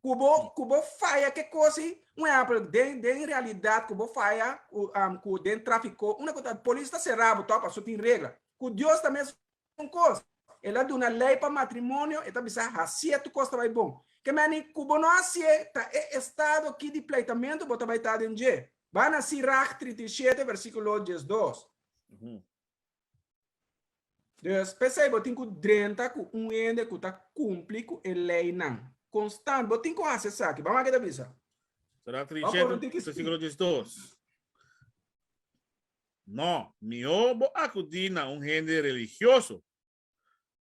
Ku bo ku bo faya ke kos ei, un ehèmpel, den den realidat ku bo faya ku um, ku den trafiko, una ku ta polis ta sera bo tòg pasobra tin regla. Ku Dios ta mes un kos. El a duna lei pa matrimonio, e ta bisa hasié tur kos ta bai bon. Ke meni ku bo no hasié ta e estado ki di pleitamentu bo ta bai ta den dje. Bai na Sirach 37 versíkulo 12. Dus, p'esei bo tin ku drenta ku un hende ku ta kumpli ku e leinan. Konstant, bo tin ku hasi esaki. Ban wak e ta bisa. Sirach 37 versíkulo 12. No, mihó bo akudí na un hende religioso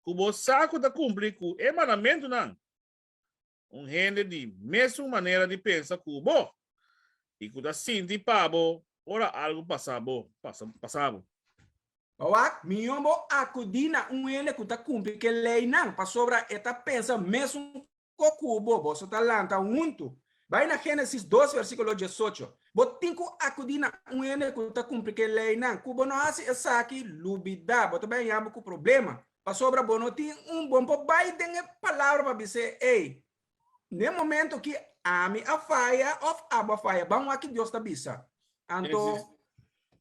ku bo sa ku ta kumpli ku e mandamentunan, un hende di mesun manera di pensa ku bo i ku ta sinti pa bo ora algu pasa bo, pasa bo. Wak, mihó bo akudí na un hende ku ta kumpli ku e leinan, pasobra e ta pensa mesun Ko ku bo, boso ta lanta huntu. Bai na Génesis dos versíkulo 18. Bo tin ku akudí na un hende ku ta kumpli ku e leinan. Ku bo no hasi esaki, lubidá, bo ta bai haña bo ku problema. Pasobra bo no tin un bon por bai den e palabra pa bis'é, Ey, n'e momento ki ami a faya òf abo a faya, ban wak ki Dios ta bisa. Anto,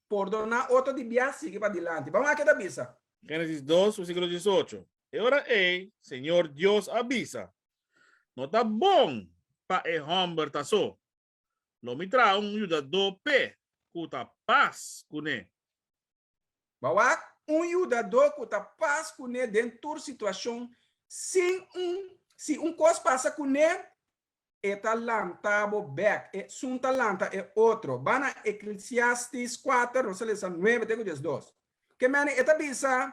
pordoná otro di bia, sigui padilanti. Ban wak ke ta bisa. Génesis dos versíkulo 18. E ora ei Señor Dios a bisa, No ta bon pa e hòmber ta so. Lo mi traha un yudadó p'e ku ta pas kuné. Bo a wak un yudadó ku ta pas kuné den tur situashon sin un si un kos pasa kuné e ta lanta bo bèk, esun ta lanta e otro. Ba na Eklesiastis kuater, nos a lesa nuebe te ku diesdos. Ke mene e ta bisa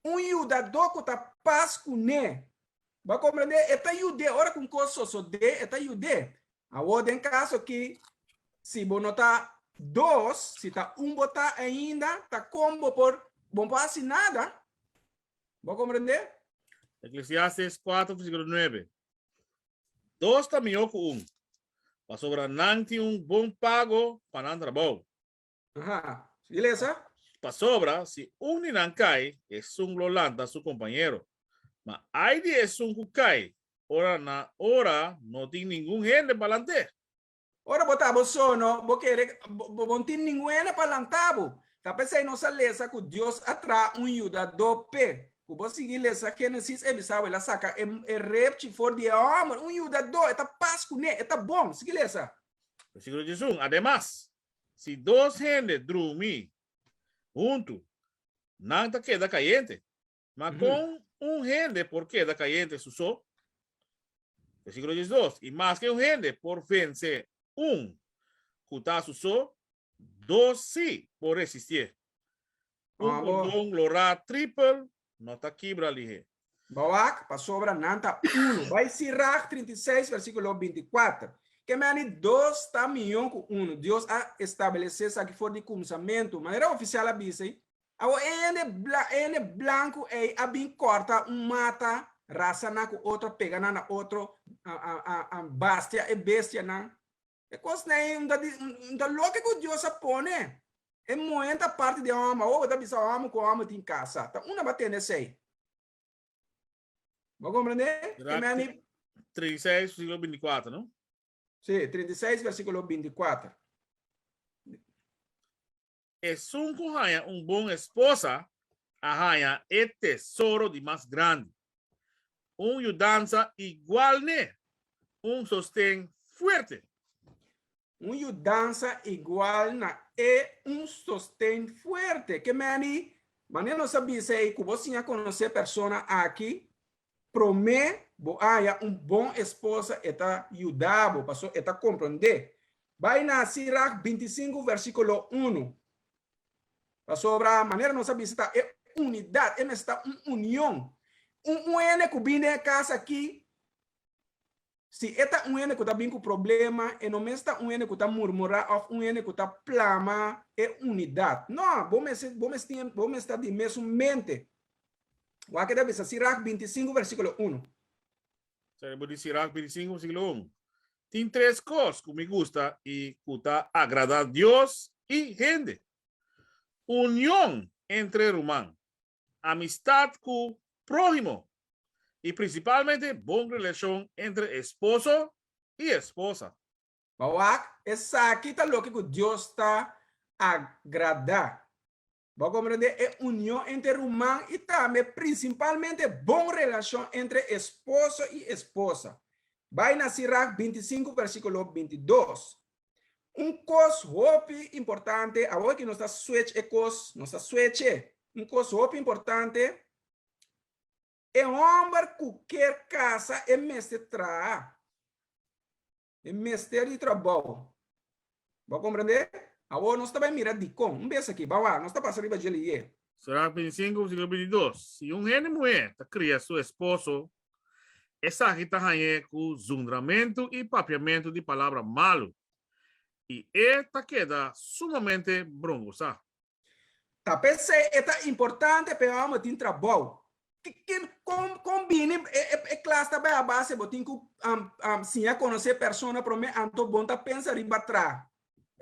un yudadó ku ta pas kuné. Bo a komprendé? E ta yud'é. Ora ku un kos sosodé, e ta yud'é. Awor den kaso aki, si bo no ta dos, si ta un bo ta ainda, ta kon bo por, bo no por hasi nada. Bo a komprendé? Eklesiastes 4, versíkulo 9. Dos ta mihó ku un, pasobra nan tin un bon pago pa nan trabou. Aha. Sigui lesa. Pasobra si un di nan kai, esun lo lanta su kompañero. Ma ai di esun ku kai ora na ora no tin ningun hende pa lant'é. Ora bo ta bo so no, bo kere, bo bo no tin ningun hende pa lanta bo. Ta p'esei nos a lesa ku Dios a traha un yudadó p'e. Ku bo sigui lesa Génesis e bisa bo el a saka e e repchi for di e hòmber, un yudadó, e ta pas kuné, e ta bon. Sigui lesa. Versíkulo 11, Ademas, Si dos hende drumi huntu, nan ta keda kayente. Ma kon un hende por keda kayente su so? Versíkulo 12, I maske un hende por vense un ku ta su so, dos sí por resistié. Un kordon lorá tripel no ta kibra lihé. Bawak, pasobra nan ta unu. Bai Sirach 36, versíkulo 24. Ke meni dos ta mihó ku unu. Dios a establesé esaki for di kumsamentu. Manera ofisial a bisa ei, Awor e hende bla, e hende blanku ei a bin kòrta un mata, rasa nan ku otro, pega nan na otro, a, a, a, a bastia e bestianan. E kosnan ei un ta di, un ta loke ku Dios a pone. E muhé ta parti di e hòmber. Awor bo ta bisa hòmber ku hòmber tin kasa. Ta unda bo a tende esei? Bo a komprendé? E meni. 36, versíkulo 24, no? Sí, 36, versíkulo 24. Esun ku haña un bon esposa a haña e tesoro di mas grandi. Un yudansa igual n'e, un sosten fuerte. Un yudansa igual na e, un sosten fuerte. Ke meni, manera nos a bisa ei ku bo siña konosé persona aki, promé bo haña un bon esposa e ta yuda bo, pasobra e ta komprondé. Bai na Sirach 25 versíkulo 1. Pasobra manera nos a bisa ta e unidat, e mester ta un union. Un un hende ku bin den e kas aki, si e ta un hende ku ta bin ku problema, e no mester ta un hende ku ta murmurá òf un hende ku ta plama e unidat. No, bo mester bo mester tin bo mester ta di mesun mente. Wak e ta bisa Sirach 25 versíkulo 1. Sa bo di Sirach 25 versíkulo 1. Tin tres kos ku mi gusta i ku ta agradá Dios i hende, Union entre ruman, amistat ku próhimo i prinsipalmente bon relashon entre esposo i esposa. Bo wak, esaki ta loke ku Dios ta agradá. Bo a komprendé e union entre ruman i tambe prinsipalmente bon relashon entre esposo i esposa. Bai na Sirach 25 versíkulo 22. Un kos hopi importante, awor ki nos ta switch e kos, nos ta switch e. Un kos hopi importante, e hòmber ku kier kasa e mester traha. E mester di trabou. Bo a komprendé? Awor nos ta bai mira dikon. Un bes aki, bawa, nos ta pasa riba dje lié. Sirach 25, versíkulo 22, Si un hende muhé ta kria su esposo, esaki ta hañ'é ku zundramentu i papiamentu di palabra malu, i e ta keda sumamente brongosá. Ta p'esei e ta importante p'e hòmber tin trabou. Kon kon bini e e klas ta bai a base bo tin ku siña konosé persona promé anto bo no ta pensa riba tra.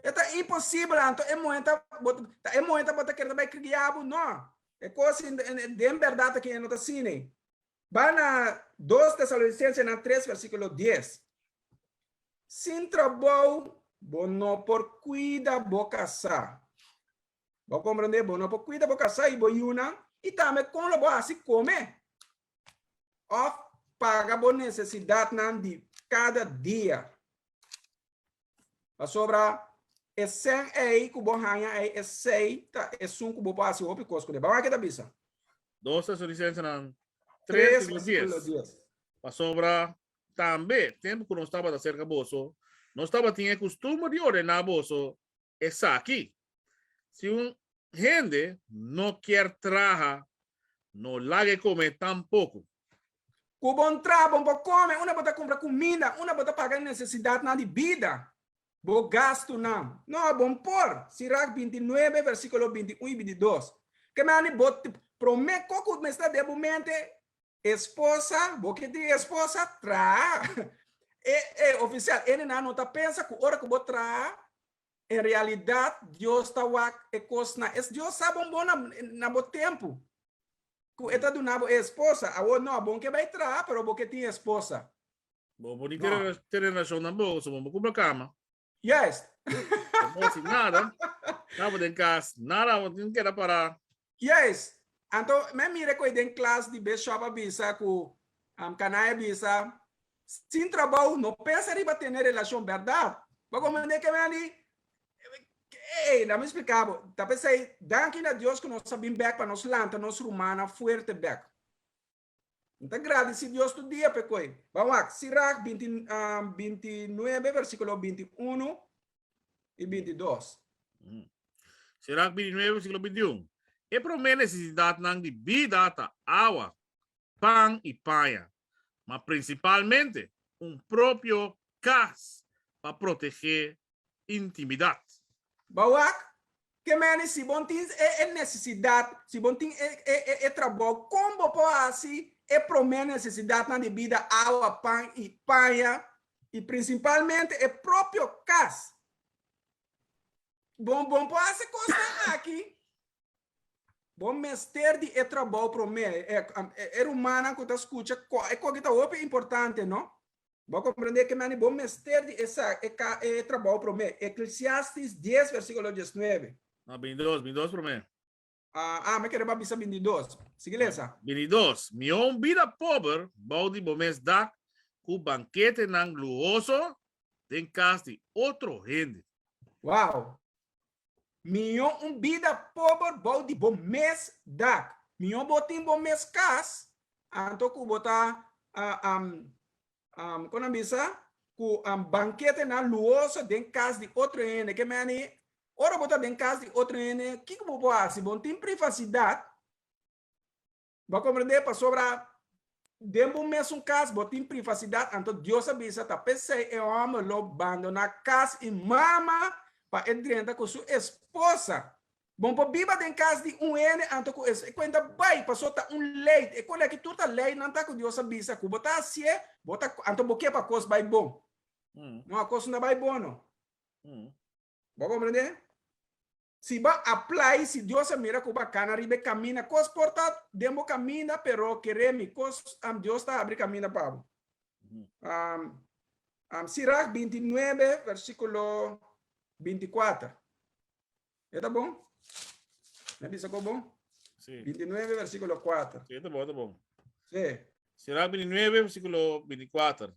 E ta imposibel anto e muhé ta bo ta e muhé ta bo ta kere ta bai kriá bo no. E kos den bèrdat aki e no ta asina. Bai na Dos Tesalonicensenan tres versíkulo dies. Sin trabou bo no por kuida bo kasá. Bo komprendé? Bo no por kuida bo kasá i bo yunan i tambe kon lo bo hasi kome òf paga bo nesesidatnan di kada dia. Pasobra. E sèn ei ku bo haña ei, esei ta esun ku bo por hasi hopi kos kuné. Ban wak ke ta bisa. 2 Tesalonicensenan 3 versíkulo 10. Pasobra tambe tempu ku nos tabata serka boso, nos tabatin e kustumber di ordená boso esaki, Si un hende no kier traha, no lag'e kome tampoko. Ku bon traha bon por kome, unda bo ta kumpra kuminda, unda bo ta paga e nesesidatnan di bida, bo gastunan. No, bon por. Sirach 29, versíkulo 21 i 22. Ke mani bo promé kos ku mester den bo mente, esposa, bo ke tin esposa, traha. E, e ofisial, hendenan no ta pensa ku ora ku bo traha, En realidat Dios ta wak e kosnan. Es Dios sa bon bon na, na bo tempu. Ku e ta duna bo e esposa. Awor no, bon ke bai traha, pero bo ke tin esposa. Bo bo ni no. Tin relashon nan bo, so bo bo kumpra kama. Juist. Bo no hasi nada. Nada den kas, nada bo tin keda para. Juist. Anto, me mira ku den klas di bishop a bisa ku um, Kanai a bisa, Sin trabou no pensa riba tene relashon, bèrdat? Bo komprendé ke meni? Ey, laat mi splika bo. Ta p'esei, danki na Dios ku nos a bin bèk pa nos lanta nos rumannan fuerte bèk. Mi ta gradisí Dios tur dia p'e koi. Ban wak, Sirach 29, versíkulo 21 i 22. Sirach 29, versíkulo 21. E promé nesesidatnan di bida ta awa, pan i paña, ma prinsipalmente un propio kas pa protegé intimidat. Bo wak, ke meni si bon tin e nesesidat, si bon tin e trabou, kon bo por hasi e promé nesesidatnan di bida, awa, pan i paña, i prinsipalmente e propio kas? Bon bon por hasi kosnan aki. Bo mester di e trabou promé. E, e rumannan ku ta skucha, e koki ta hopi importante, no? Bo komprendé ke mani bo mester di esa, e, ka, e trabou promé. Eklesiastis 10, versíkulo 19. No, 22, 22 promé. Ah, ah, mi kere ba bisa 22. Sigui lesa. 22. Mihó un bida pober bou di bo mes dak ku banketenan luhoso den kas di otro hende. Wow! Mihó un bida pober bou di bo mes dak. Mihó bo tin bo mes kas, anto ku bo ta, kon nan bisa, ku banketenan luhoso den kas di otro hende. Ke meni, ora bo ta den kas di otro hende, kiko bo por hasi? Bo no tin privasidat. Bo a komprendé? Pasobra den bo mesun kas bo tin privasidat, anto Dios a bisa ta p'esei e hòmber lo bandoná kas i mama pa e drenta ku su esposa. Bo no por biba den kas di un hende anto ku e kuenta bai, pasobra ta un lei. E kos aki tur ta leinan ta ku Dios a bisa ku bo ta hasié, bo ta anto bo ke pa kos bai bon. No, a kos no ta bai bon no. Bo a komprendé? Si bo a apply, si Dios a mira ku bo a kana riba e kaminda, kos por ta den bo kaminda, pero kere mi, kos Dios ta habri kaminda pa bo. Sirach 29, versíkulo 24. E ta bon? Mi a bisa ku bon? Sí. 29, versíkulo 4. Sí, ta bon, ta bon. Sí. Sirach 29, versíkulo 24.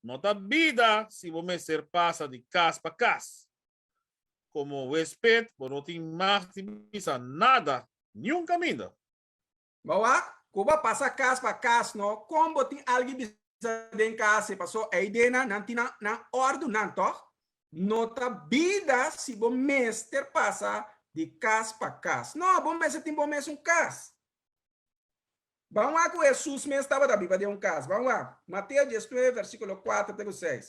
No ta bida si bo mester pasa di kas pa kas. Komo huésped bo no tin mag di bisa nada niun kaminda. Bo wak ku bo pasa kas pa kas no, kon bo tin algi bisa den kas e paso eidenan nan tin nan òrdunan tòg? No ta bida si bo mester pasa di kas pa kas. No, bo mester tin bo mes un kas. Ban wak ku Hesus mes tabata biba den un kas. Ban wak, Mateo 19, versíkulo 4 te ku 6.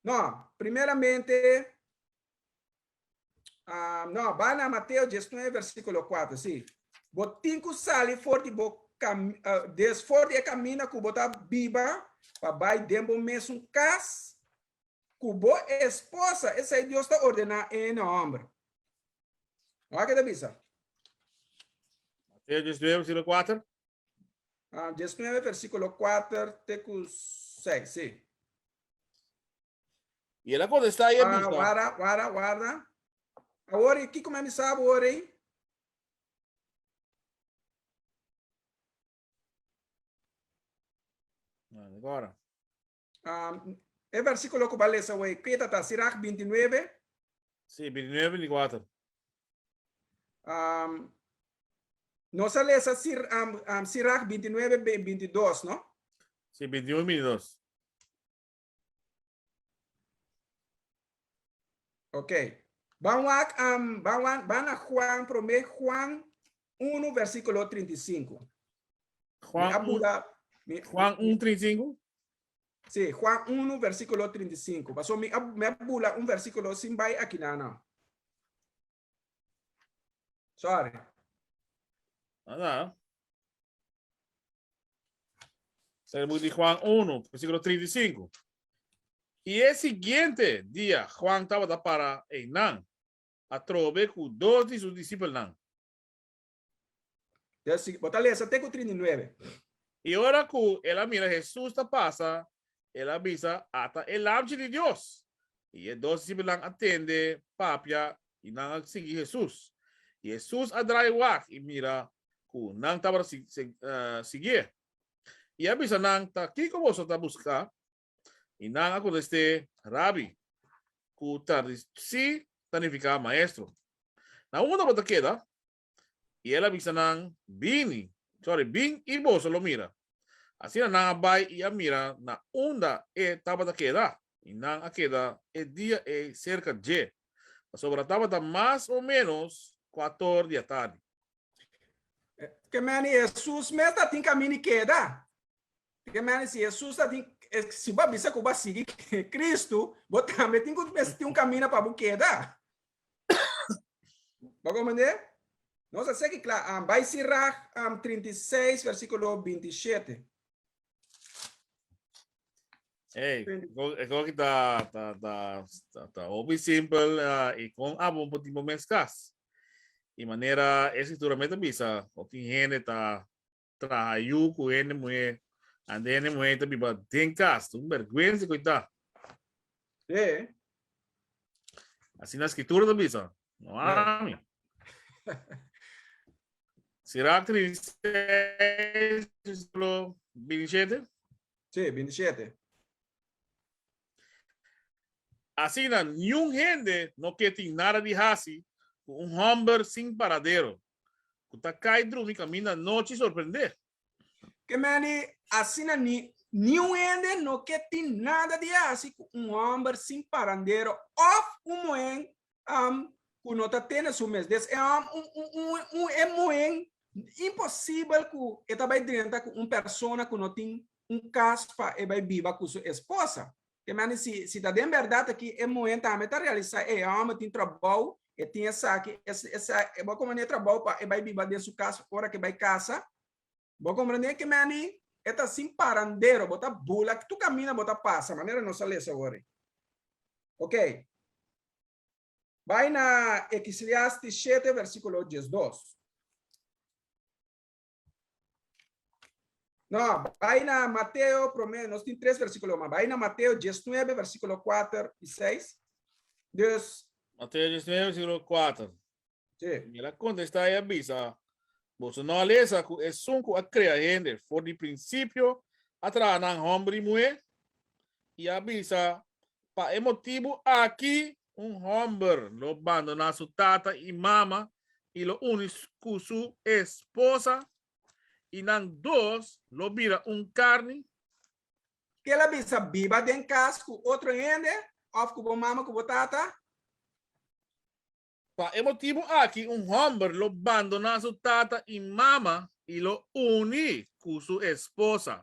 No, primeramente, uh, no, ba na Mateo 19, versíkulo 4, sí. Bo tin ku sali for di bo cam, uh, des for di e camina ku bo ta biba pa bai den bo mesun kas ku bo esposa. Esei Dios ta ordená e hòmber. Wak ke ta bisa? Mateo 19, versíkulo 4. Uh, 19, versíkulo 4 te ku 6, sí. I el a kontestá i a Ah, bisa. warda, warda, warda. Awor, i kiko mi a bisa bo ora ei? Agora. Um, E versíkulo ku bo a lesa awor, ke ta ta? Sirach 29? Sí, 29, 24. Nos a lesa Sir, um, Sirach 29, 22, no? Sí, 21, 22. Ok. Ban wak, um, ban, wan, ban na Juan, promé Juan 1, versíkulo 35. Mi Juan, a 1, bula, mi, Juan 1, 35. Sí, Juan 1, versíkulo 35. Paso mi a, mi a bula un versíkulo sin bai aki na no. Sorry. Nada. Será di Juan 1, versículo 35. Y e siguiente dia Juan tabata para einan, atrobe ku dos di su disipelnan. Bo ta lesa te ku 39. I ora ku el a mira Hesus ta pasa, el a bisa, Ata e Lamchi di Dios! I e dos disipelnan a tende papia i nan a sigui Hesus. I Hesus a drai wak i mira ku nan tabata siguié. I a bisa nan, Ta kiko boso ta buska? I nan a kontest'é, Rabi, ku tradusí ta nifiká Maestro. Na unda bo ta keda? I el a bisa nan, Bini, sorry, bin i boso lo mira. Asina nan a bai i a mira na unda e tabata keda, i nan a keda e dia ei serka dje, pasobra tabata mas o ménos kuator di atardi. Ke meni Hesus mes ta tin kaminda i keda. Ke meni si Hesus ta tin, si bo a bisa ku bo a sigui Kristu, bo tambe tin ku mester tin un kaminda pa bo keda. Bo komprendé? Nos a seki kla. Um, bai Sirach um, 36, versíkulo 27. Hey, e ko ki ta ta ta ta ta hopi simpel uh, i kon abo por tin bo mes kas. I manera e escritura meta bisa, o tin hende ta traha yu ku hende muhé, ande hende muhé ta biba den kas. Un bergwensa ku ta. Sí. Asina escritura ta bisa. No ami. Sirach 36, versículo 27. Sí, 27. Asina niun hende no ke tin nada di hasi ku un hòmber sin paradero, ku ta kai drumi kaminda nochi sorprendé. Ke meni, asina ni niun hende no ke tin nada di hasi ku un hòmber sin parandero òf un muhé ku no ta tene su mes. Des e hòm, un, un, un, un, e muhé Imposibel ku e ta bai drenta ku un persona ku no tin un kas pa e bai biba ku su esposa. Te mende si si ta den bèrdat aki e muhé tambe ta realisá e hòmber tin trabou, e tin esaki, esa, e bo komprendé trabou pa e bai biba den su kas ora ku e bai kasa. Bo komprendé ke mende e ta sin parandero, bo ta bula tur kaminda bo ta pasa, manera nos a lesa awor. Oké. Bai na Ekisliastis shete versíkulo diesdos. No, bai na Mateo promé, nos tin tres versíkulo, ma bai na Mateo diesnuebe versíkulo kuater i seis. Dus. Mateo diesnuebe versíkulo kuater. Sí. I el a kontestá i a bisa, Boso no a lesa ku esun ku a krea hende for di prinsipio a traha nan hòmber i muhé? I a bisa, Pa e motibu aki un hòmber lo bandoná su tata i mama i lo uni ku su esposa, i nan dos lo bira un karni. Kel a bisa, Biba den kas ku otro hende òf ku bo mama ku bo tata? Pa e motibu aki un hòmber lo bandoná su tata i mama i lo uni ku su esposa,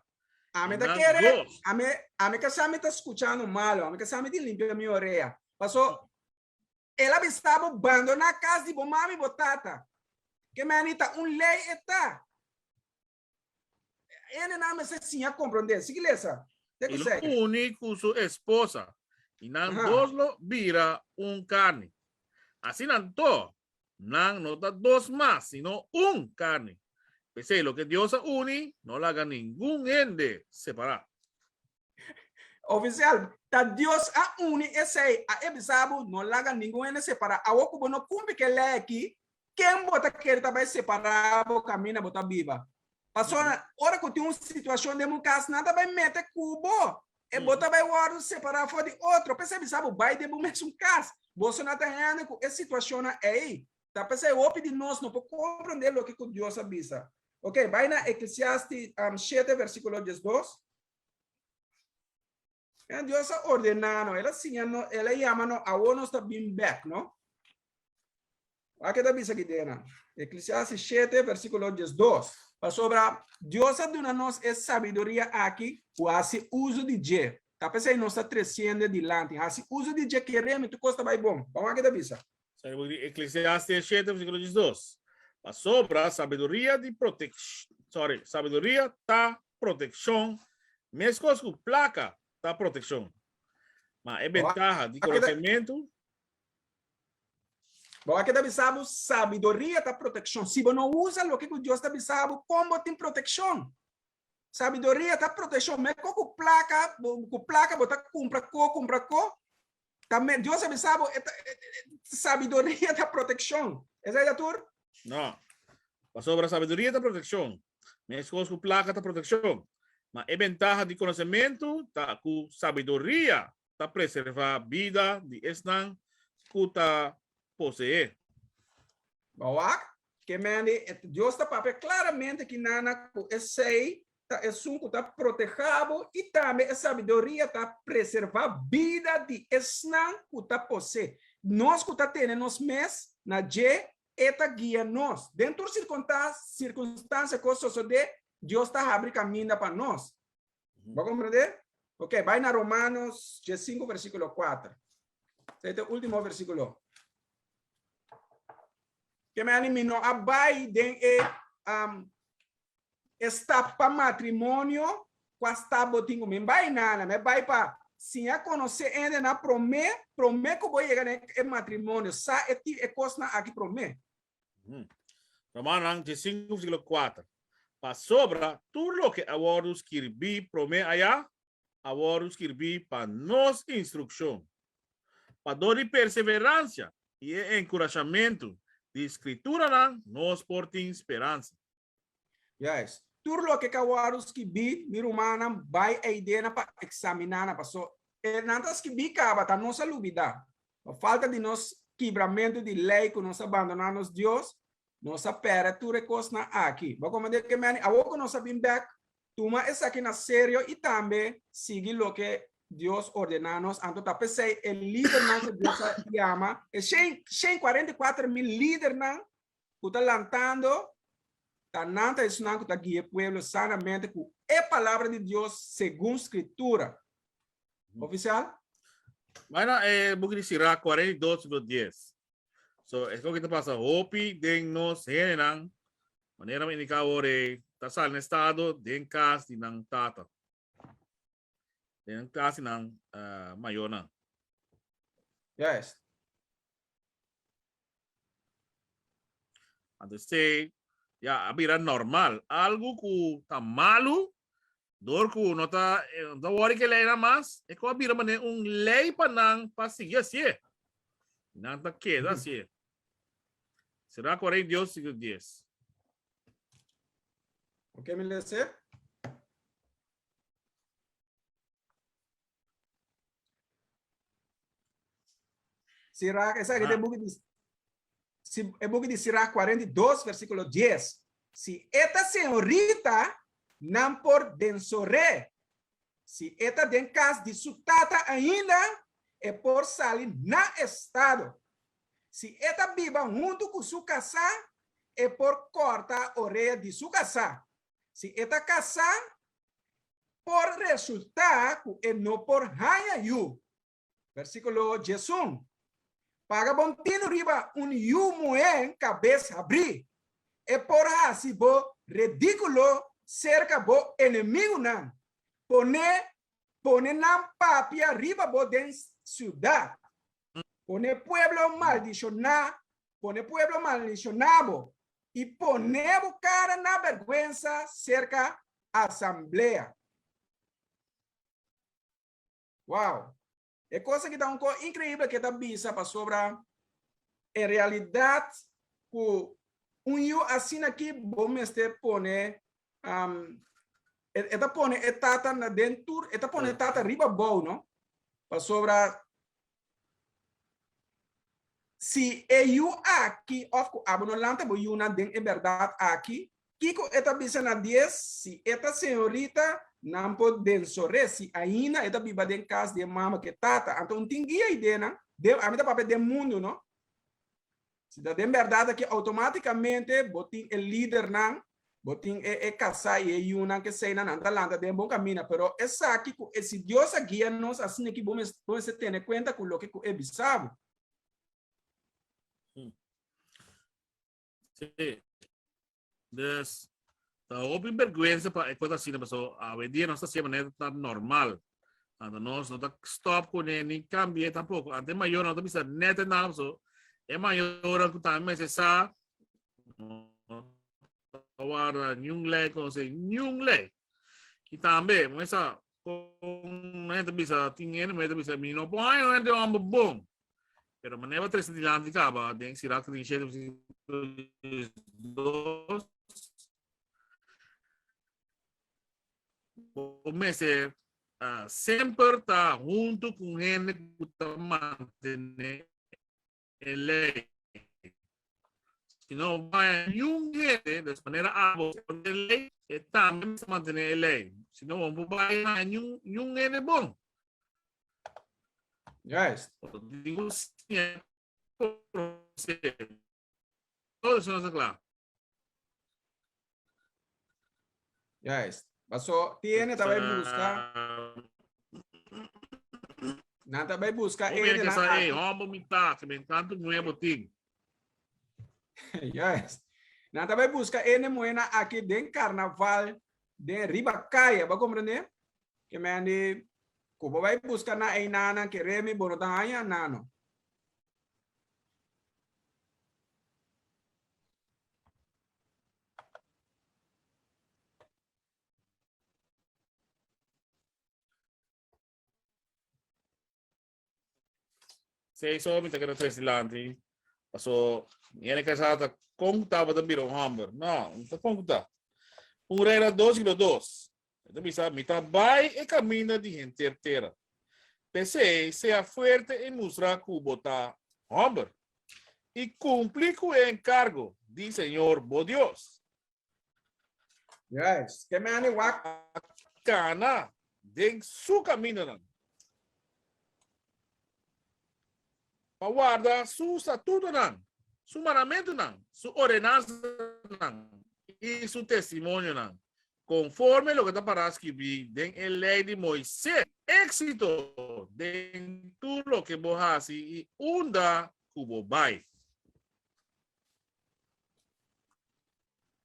Ami i ta nan kere, dos. ami, ami ka sa mi ta skuchando malu, ami ka sa mi tin limpia mi orea. Paso, el a bisa bo bandoná kas di bo mama i bo tata. Ke meni ta un lei e ta. Hende nan mester siña komprondé. Sigui lesa. Te I ku lo seis. uni ku su esposa, i nan Aha. dos lo bira un karni. Asina anto, nan no ta dos mas, sino un karni. P'esei, loke Dios a uni, no laga ningun hende separá. Ofisial, ta Dios a uni esei, a e bisa bo, no laga ningun hende separá. Awor ku bo no kumpli ku e lei aki, ken bo ta kere ta bai separá bo kaminda bo ta biba? Pasobra ora ku tin un situashon den bo kas, nan ta bai mete ku bo. E bo ta bai wòrdu separá for di otro. P'esei bisa bo bai den bo mesun kas. Boso no ta hende ku e situashonnan ei. Ta p'esei hopi di nos no por komprondé loke ku Dios a bisa. Oke, bai na Eklesiastes shete versíkulo diesdos. En Dios a ordená no, el a siña no, el a yama no, awor nos ta bin bèk, no? Wak ke ta bisa aki dena. Eklesiastes 7, versíkulo 12. Pasobra Dios a duna nos e sabiduria aki ku hasi uso di dje. Ta p'esei nos ta tresiendo dilanti. Hasi uso di dje keré mi tur kos ta bai bon. Ban wak ke ta bisa. Eklesiastes 7, versíkulo 12. Pasobra sabiduria di protek sorry, sabiduria ta protekshon meskos ku plaka ta protekshon. Ma e bentaha di konosementu Bo a keda bisa bo sabiduria ta protekshon. Si bo no usa loke ku Dios ta bisa bo, kon bo tin protekshon? Sabiduria ta protekshon. Meko ku plaka, ku plaka bo ta kumpra ko, kumpra ko. Ta me, Dios a bisa bo, sabiduria ta protekshon. Esei ta tur? No. Pasobra sabiduria ta protekshon. Meskos ku plaka ta protekshon. Ma e bentaha di konosementu ta ku sabiduria ta preservá bida di esnan ku ta poseé. Bo wak? Ke mende, Dios ta papia klaramente ki nana ku esei ta esun ku ta protehá bo i tambe e sabiduria ta preservá bida di esnan ku ta posee. Nos ku ta tene nos mes na dje, e ta guia nos. Den tur sirkunstansia ku sosodé, Dios ta habri kaminda pa nos. Bo a komprendé? Ok, bai na Romanos 5 versíkulo 4. Esei ta e último versíkulo. Ke meni mi no a bai den e um, e stap pa matrimonio, kua stap bo tin ku mi bai nana, mi bai pa siña konosé hende na promé, promé ku bo yega den e matrimonio, sa e ti e kosnan aki promé. Mm. Romanonan 5 versíkulo 4. Pasobra tur loke a wòrdu skirbí promé ayá, a wòrdu skirbí pa nos instrukshon, pa dor di perseveransia i e enkurashamentu di Skrituranan nos por tin speransa. Juist. Tur loke ka wòrdu skibí, mi rumannan, bai eidena pa eksaminá nan, paso e nan ta skibí kaba, ta nos a lubidá. Pa falta di nos kibramentu di lei ku nos a bandoná nos Dios, nos a pèrdè tur e kosnan aki. Bo komprendé ke meni? Awor ku nos a bin bèk, tuma esaki na serio i tambe sigui loke Dios ordená nos. Anto ta p'esei e lidernan ku Dios a yama, e 144,000 lidernan ku ta lantando, ta nan ta esunnan ku ta guia e pueblo sanamente ku e palabra di Dios segun Skritura. Ofisial? Bueno, e buki di Sirach 42 versículo 10. So, es loke ta pasa hopi den nos hendenan, manera mi indica awor, e ta sali na estado den kas di nan tata. Den kas di nan uh, mayornan. Juist. Anto esei ya a bira normal. Algu ku ta malu, dor ku no ta no ta wòri ku e leinan mas, e ku a bira manera un lei pa nan pa sigui hasié. Nan ta keda hasié. Será ku Rei Dios sigui dies. Ok, mi lese. Sirach, esaki ta e buki di si, e buki di Sirach 42, versíkulo 10. Si e ta señorita, nan por densor'é. Si e ta den kas di su tata ainda, e por sali na estado. Si e ta biba huntu ku su kasá, e por kòrta orea di su kasá. Si e ta kasá, por resultá ku e no por haña yu. Versíkulo 11. Paga bon tinu riba un yu muhé kabes habrí. E por hasi bo redíkulo serka bo enemigunan. Pone pone nan papia riba bo den siudat. Pone pueblo maldishoná, pone pueblo maldishoná bo i pone bo kara na bèrgwensa serka asamblea. Wow! E kos aki ta un kos inkreibel ke ta bisa pasobra en realidat ku un yu asina aki bo mester pone um, E ta pone e tata na den tur, e ta pone e tata riba bou, no? Pasobra si e yu aki of ku abo no lanta bo yunan den e bèrdat aki, kiko e ta bisa na dies? Si e ta señorita, nan por densor'é. Si ainda e ta biba den kas di e mama ku e tata, anto un tin guia i den nan, den, ami ta papia den mundu, no? Si ta den bèrdat aki, outomátikamente bo tin e lidernan, bo tin e e kasá i e yunan ku eseinan, nan ta lanta den bon kaminda. Pero esaki ku e si Dios a guia nos asina ki bo bo mester tene kuenta ku loke ku e bisa bo. Sí. Dus, ta hopi bergüenza pa e kos asina, paso awendia nos ta hasié manera ta normal. Anto nos no ta stop kuné ni kambi'é tampoko. Anto e mayornan no ta bisa nèt nada, paso e mayornan ku tambe mester sa no ta warda niun lei, konosé niun lei. I tambe, bo mester sa kon hende ta bisa, tin hende ta bisa mi no por haña un hende hòmber bon. Pero manera bo trese dilanti kaba den Sirach 37 versículo 12, bo mester uh, semper ta hunto ku hende ku ta mantené e lei. Si no vaya niun hende, des manera abo e lei, e tambe mester mantené e lei. Si no, bo vaya niun, niun hende bon. Juist. Digo sim, Todo eso no está claro. Juist. Paso tiene ta bai busca. Nan ta bai busca ene na aki. Hey, hombo mi ta, que me encanta un nuevo team. Juist. Nan ta bai busca ene muena aki den carnaval, den riba kaya, ba comprende? Ke men di, ku bo bai buska na einanan ke remi bo no ta haña nano. Sí, so mi ta keda tres dilanti. Paso, yene kasa ta kon tabata bira un homber. No, no ta kon ta. Un regla dos kilo dos. E ta bisa, mi ta bai e kaminda di henter tera. P'esei, sea fuerte i mustra ku bo ta homber. I kumpli ku e enkargo di Señor bo Dios. Juist. Ke meni wak. Kana den su kamindanan. Pa warda su statutonan, su mandamentunan, su ordenansanan i su testimonionan, konforme loke ta pará skibí den e Lei di Moises. Éksito den tur loke bo hasi i unda ku bo bai.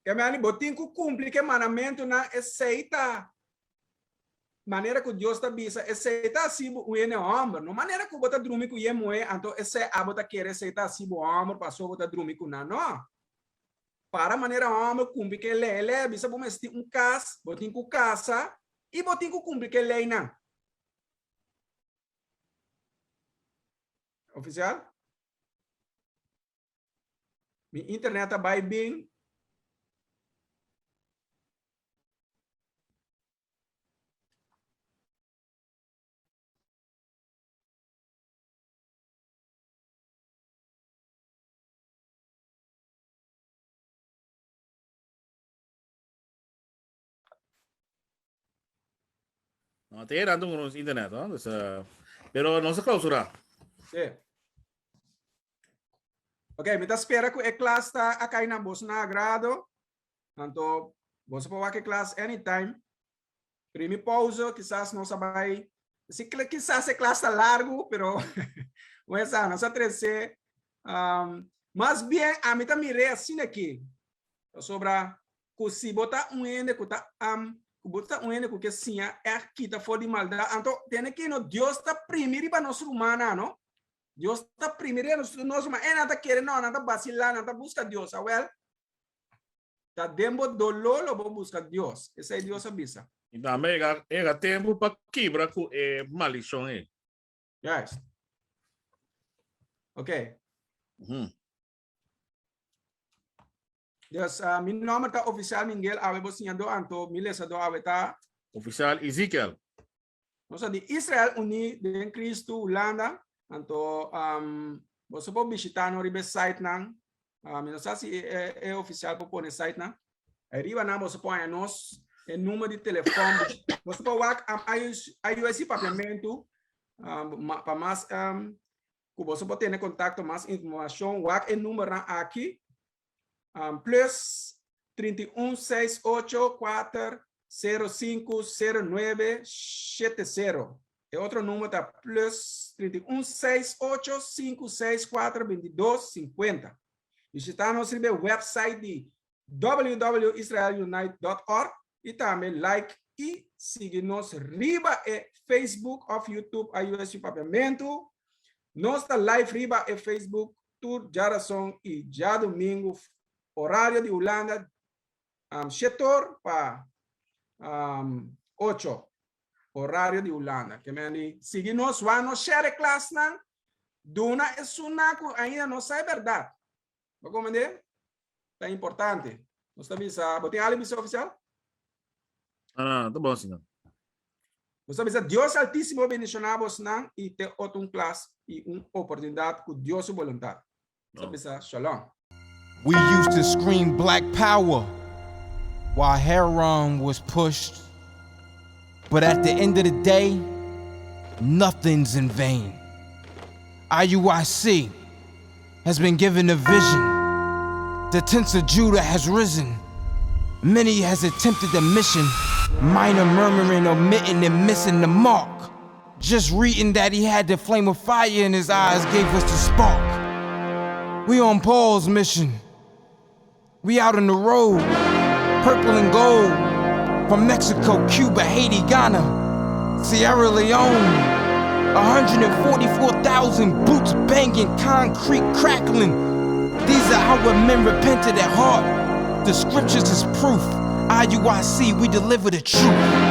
Ke meni bo tin ku kumpli ke mandamentunan, esei ta manera ku Dios ta bisa, esei ta hasi bo un hende hòmber. No manera ku bo ta drumi ku yen muhé, anto esei abo ta kere esei ta hasi bo hòmber pasobra bo ta drumi ku nan. No. Para manera hòmber, kumpli ke lei. E lei a bisa bo mester tin un kas, bo tin ku kasa i bo tin ku kumpli ke leinan. Ofisial? Mi internet a bai bin. No, te erando con ons internet, no? Dus, uh, pero no se clausura. Sí. Ok, mi ta spera ku e klas ta a kai na boso na agrado. Anto, boso por wak e klas anytime. Primi pauze, kisas nos a bai... Si, kisas e klas ta largu, pero... Wesa, nos a trese... Um, mas bien, ami ta mir'é asina aki. Pasobra ku si bo ta un hende ku ta am, ku bo ta un hende ku ke siña ègt kita for di maldat, anto tene ki no Dios ta primi riba nos rumannan, no? Dios ta primi riba nos, nos ruman. E nan ta kere, no, nan ta basilá, nan ta buska Dios. Awèl, ta den bo doló lo bo buska Dios. Esei Dios a bisa. I tambe yega, yega tempu pa kibra ku e maldishon ei. Juist. Oké. Dus uh, mi nòmber ta Ofisial Mingel, awe bo siñadó, anto mi lesadó awe ta Ofisial Ezekiel. Nos ta di Israel Uní den Kristu, Hulanda. Anto um, boso por bishitá nos riba e sitenan. Uh, mi no sa si e, e, e ofisial por pone sitenan. Riba nan boso por haña nos e número di telefòn. Boso por wak um, IUIC Papiamentu um, ma, pa mas um, ku boso por tene kontakto, mas informashon, wak e númeronan aki. Um, plus 31 6 8 4 0 5 0 9 7 0. E otro número ta plus 31 6 8 5 6 4 22 50. Bishitá nos riba e website di www.israelunite.org i tambe like i sigui nos riba e Facebook of YouTube IUSU Papiamentu. Nos ta live riba e Facebook tur djarason i djadumingu horario di Hulanda um, shetor pa um, ocho horario di Hulanda. Ke men di sigui nos, wak nos share e klasnan, duna esunnan ku ainda no sa e bèrdat. Bo komprendé? Ta importante. Nos ta bisa, bo tin algo bisa ofisial? Ah, ta bon, señor. Nos ta bisa Dios Altísimo bendishoná bosnan i te otro un klas i un oportunidat ku Dios su boluntat. Nos ta bisa shalom. We used to scream black power while heroin was pushed But at the end of the day, nothing's in vain. IUIC has been given a vision. The tents of Judah has risen. Many has attempted the mission, minor murmuring, omitting, and missing the mark. Just reading that he had the flame of fire in his eyes gave us the spark. We on Paul's mission. We out on the road, purple and gold. From Mexico, Cuba, Haiti, Ghana, Sierra Leone. 144,000 boots banging, concrete crackling. These are how men repented at heart. The scriptures is proof. IUIC, we deliver the truth.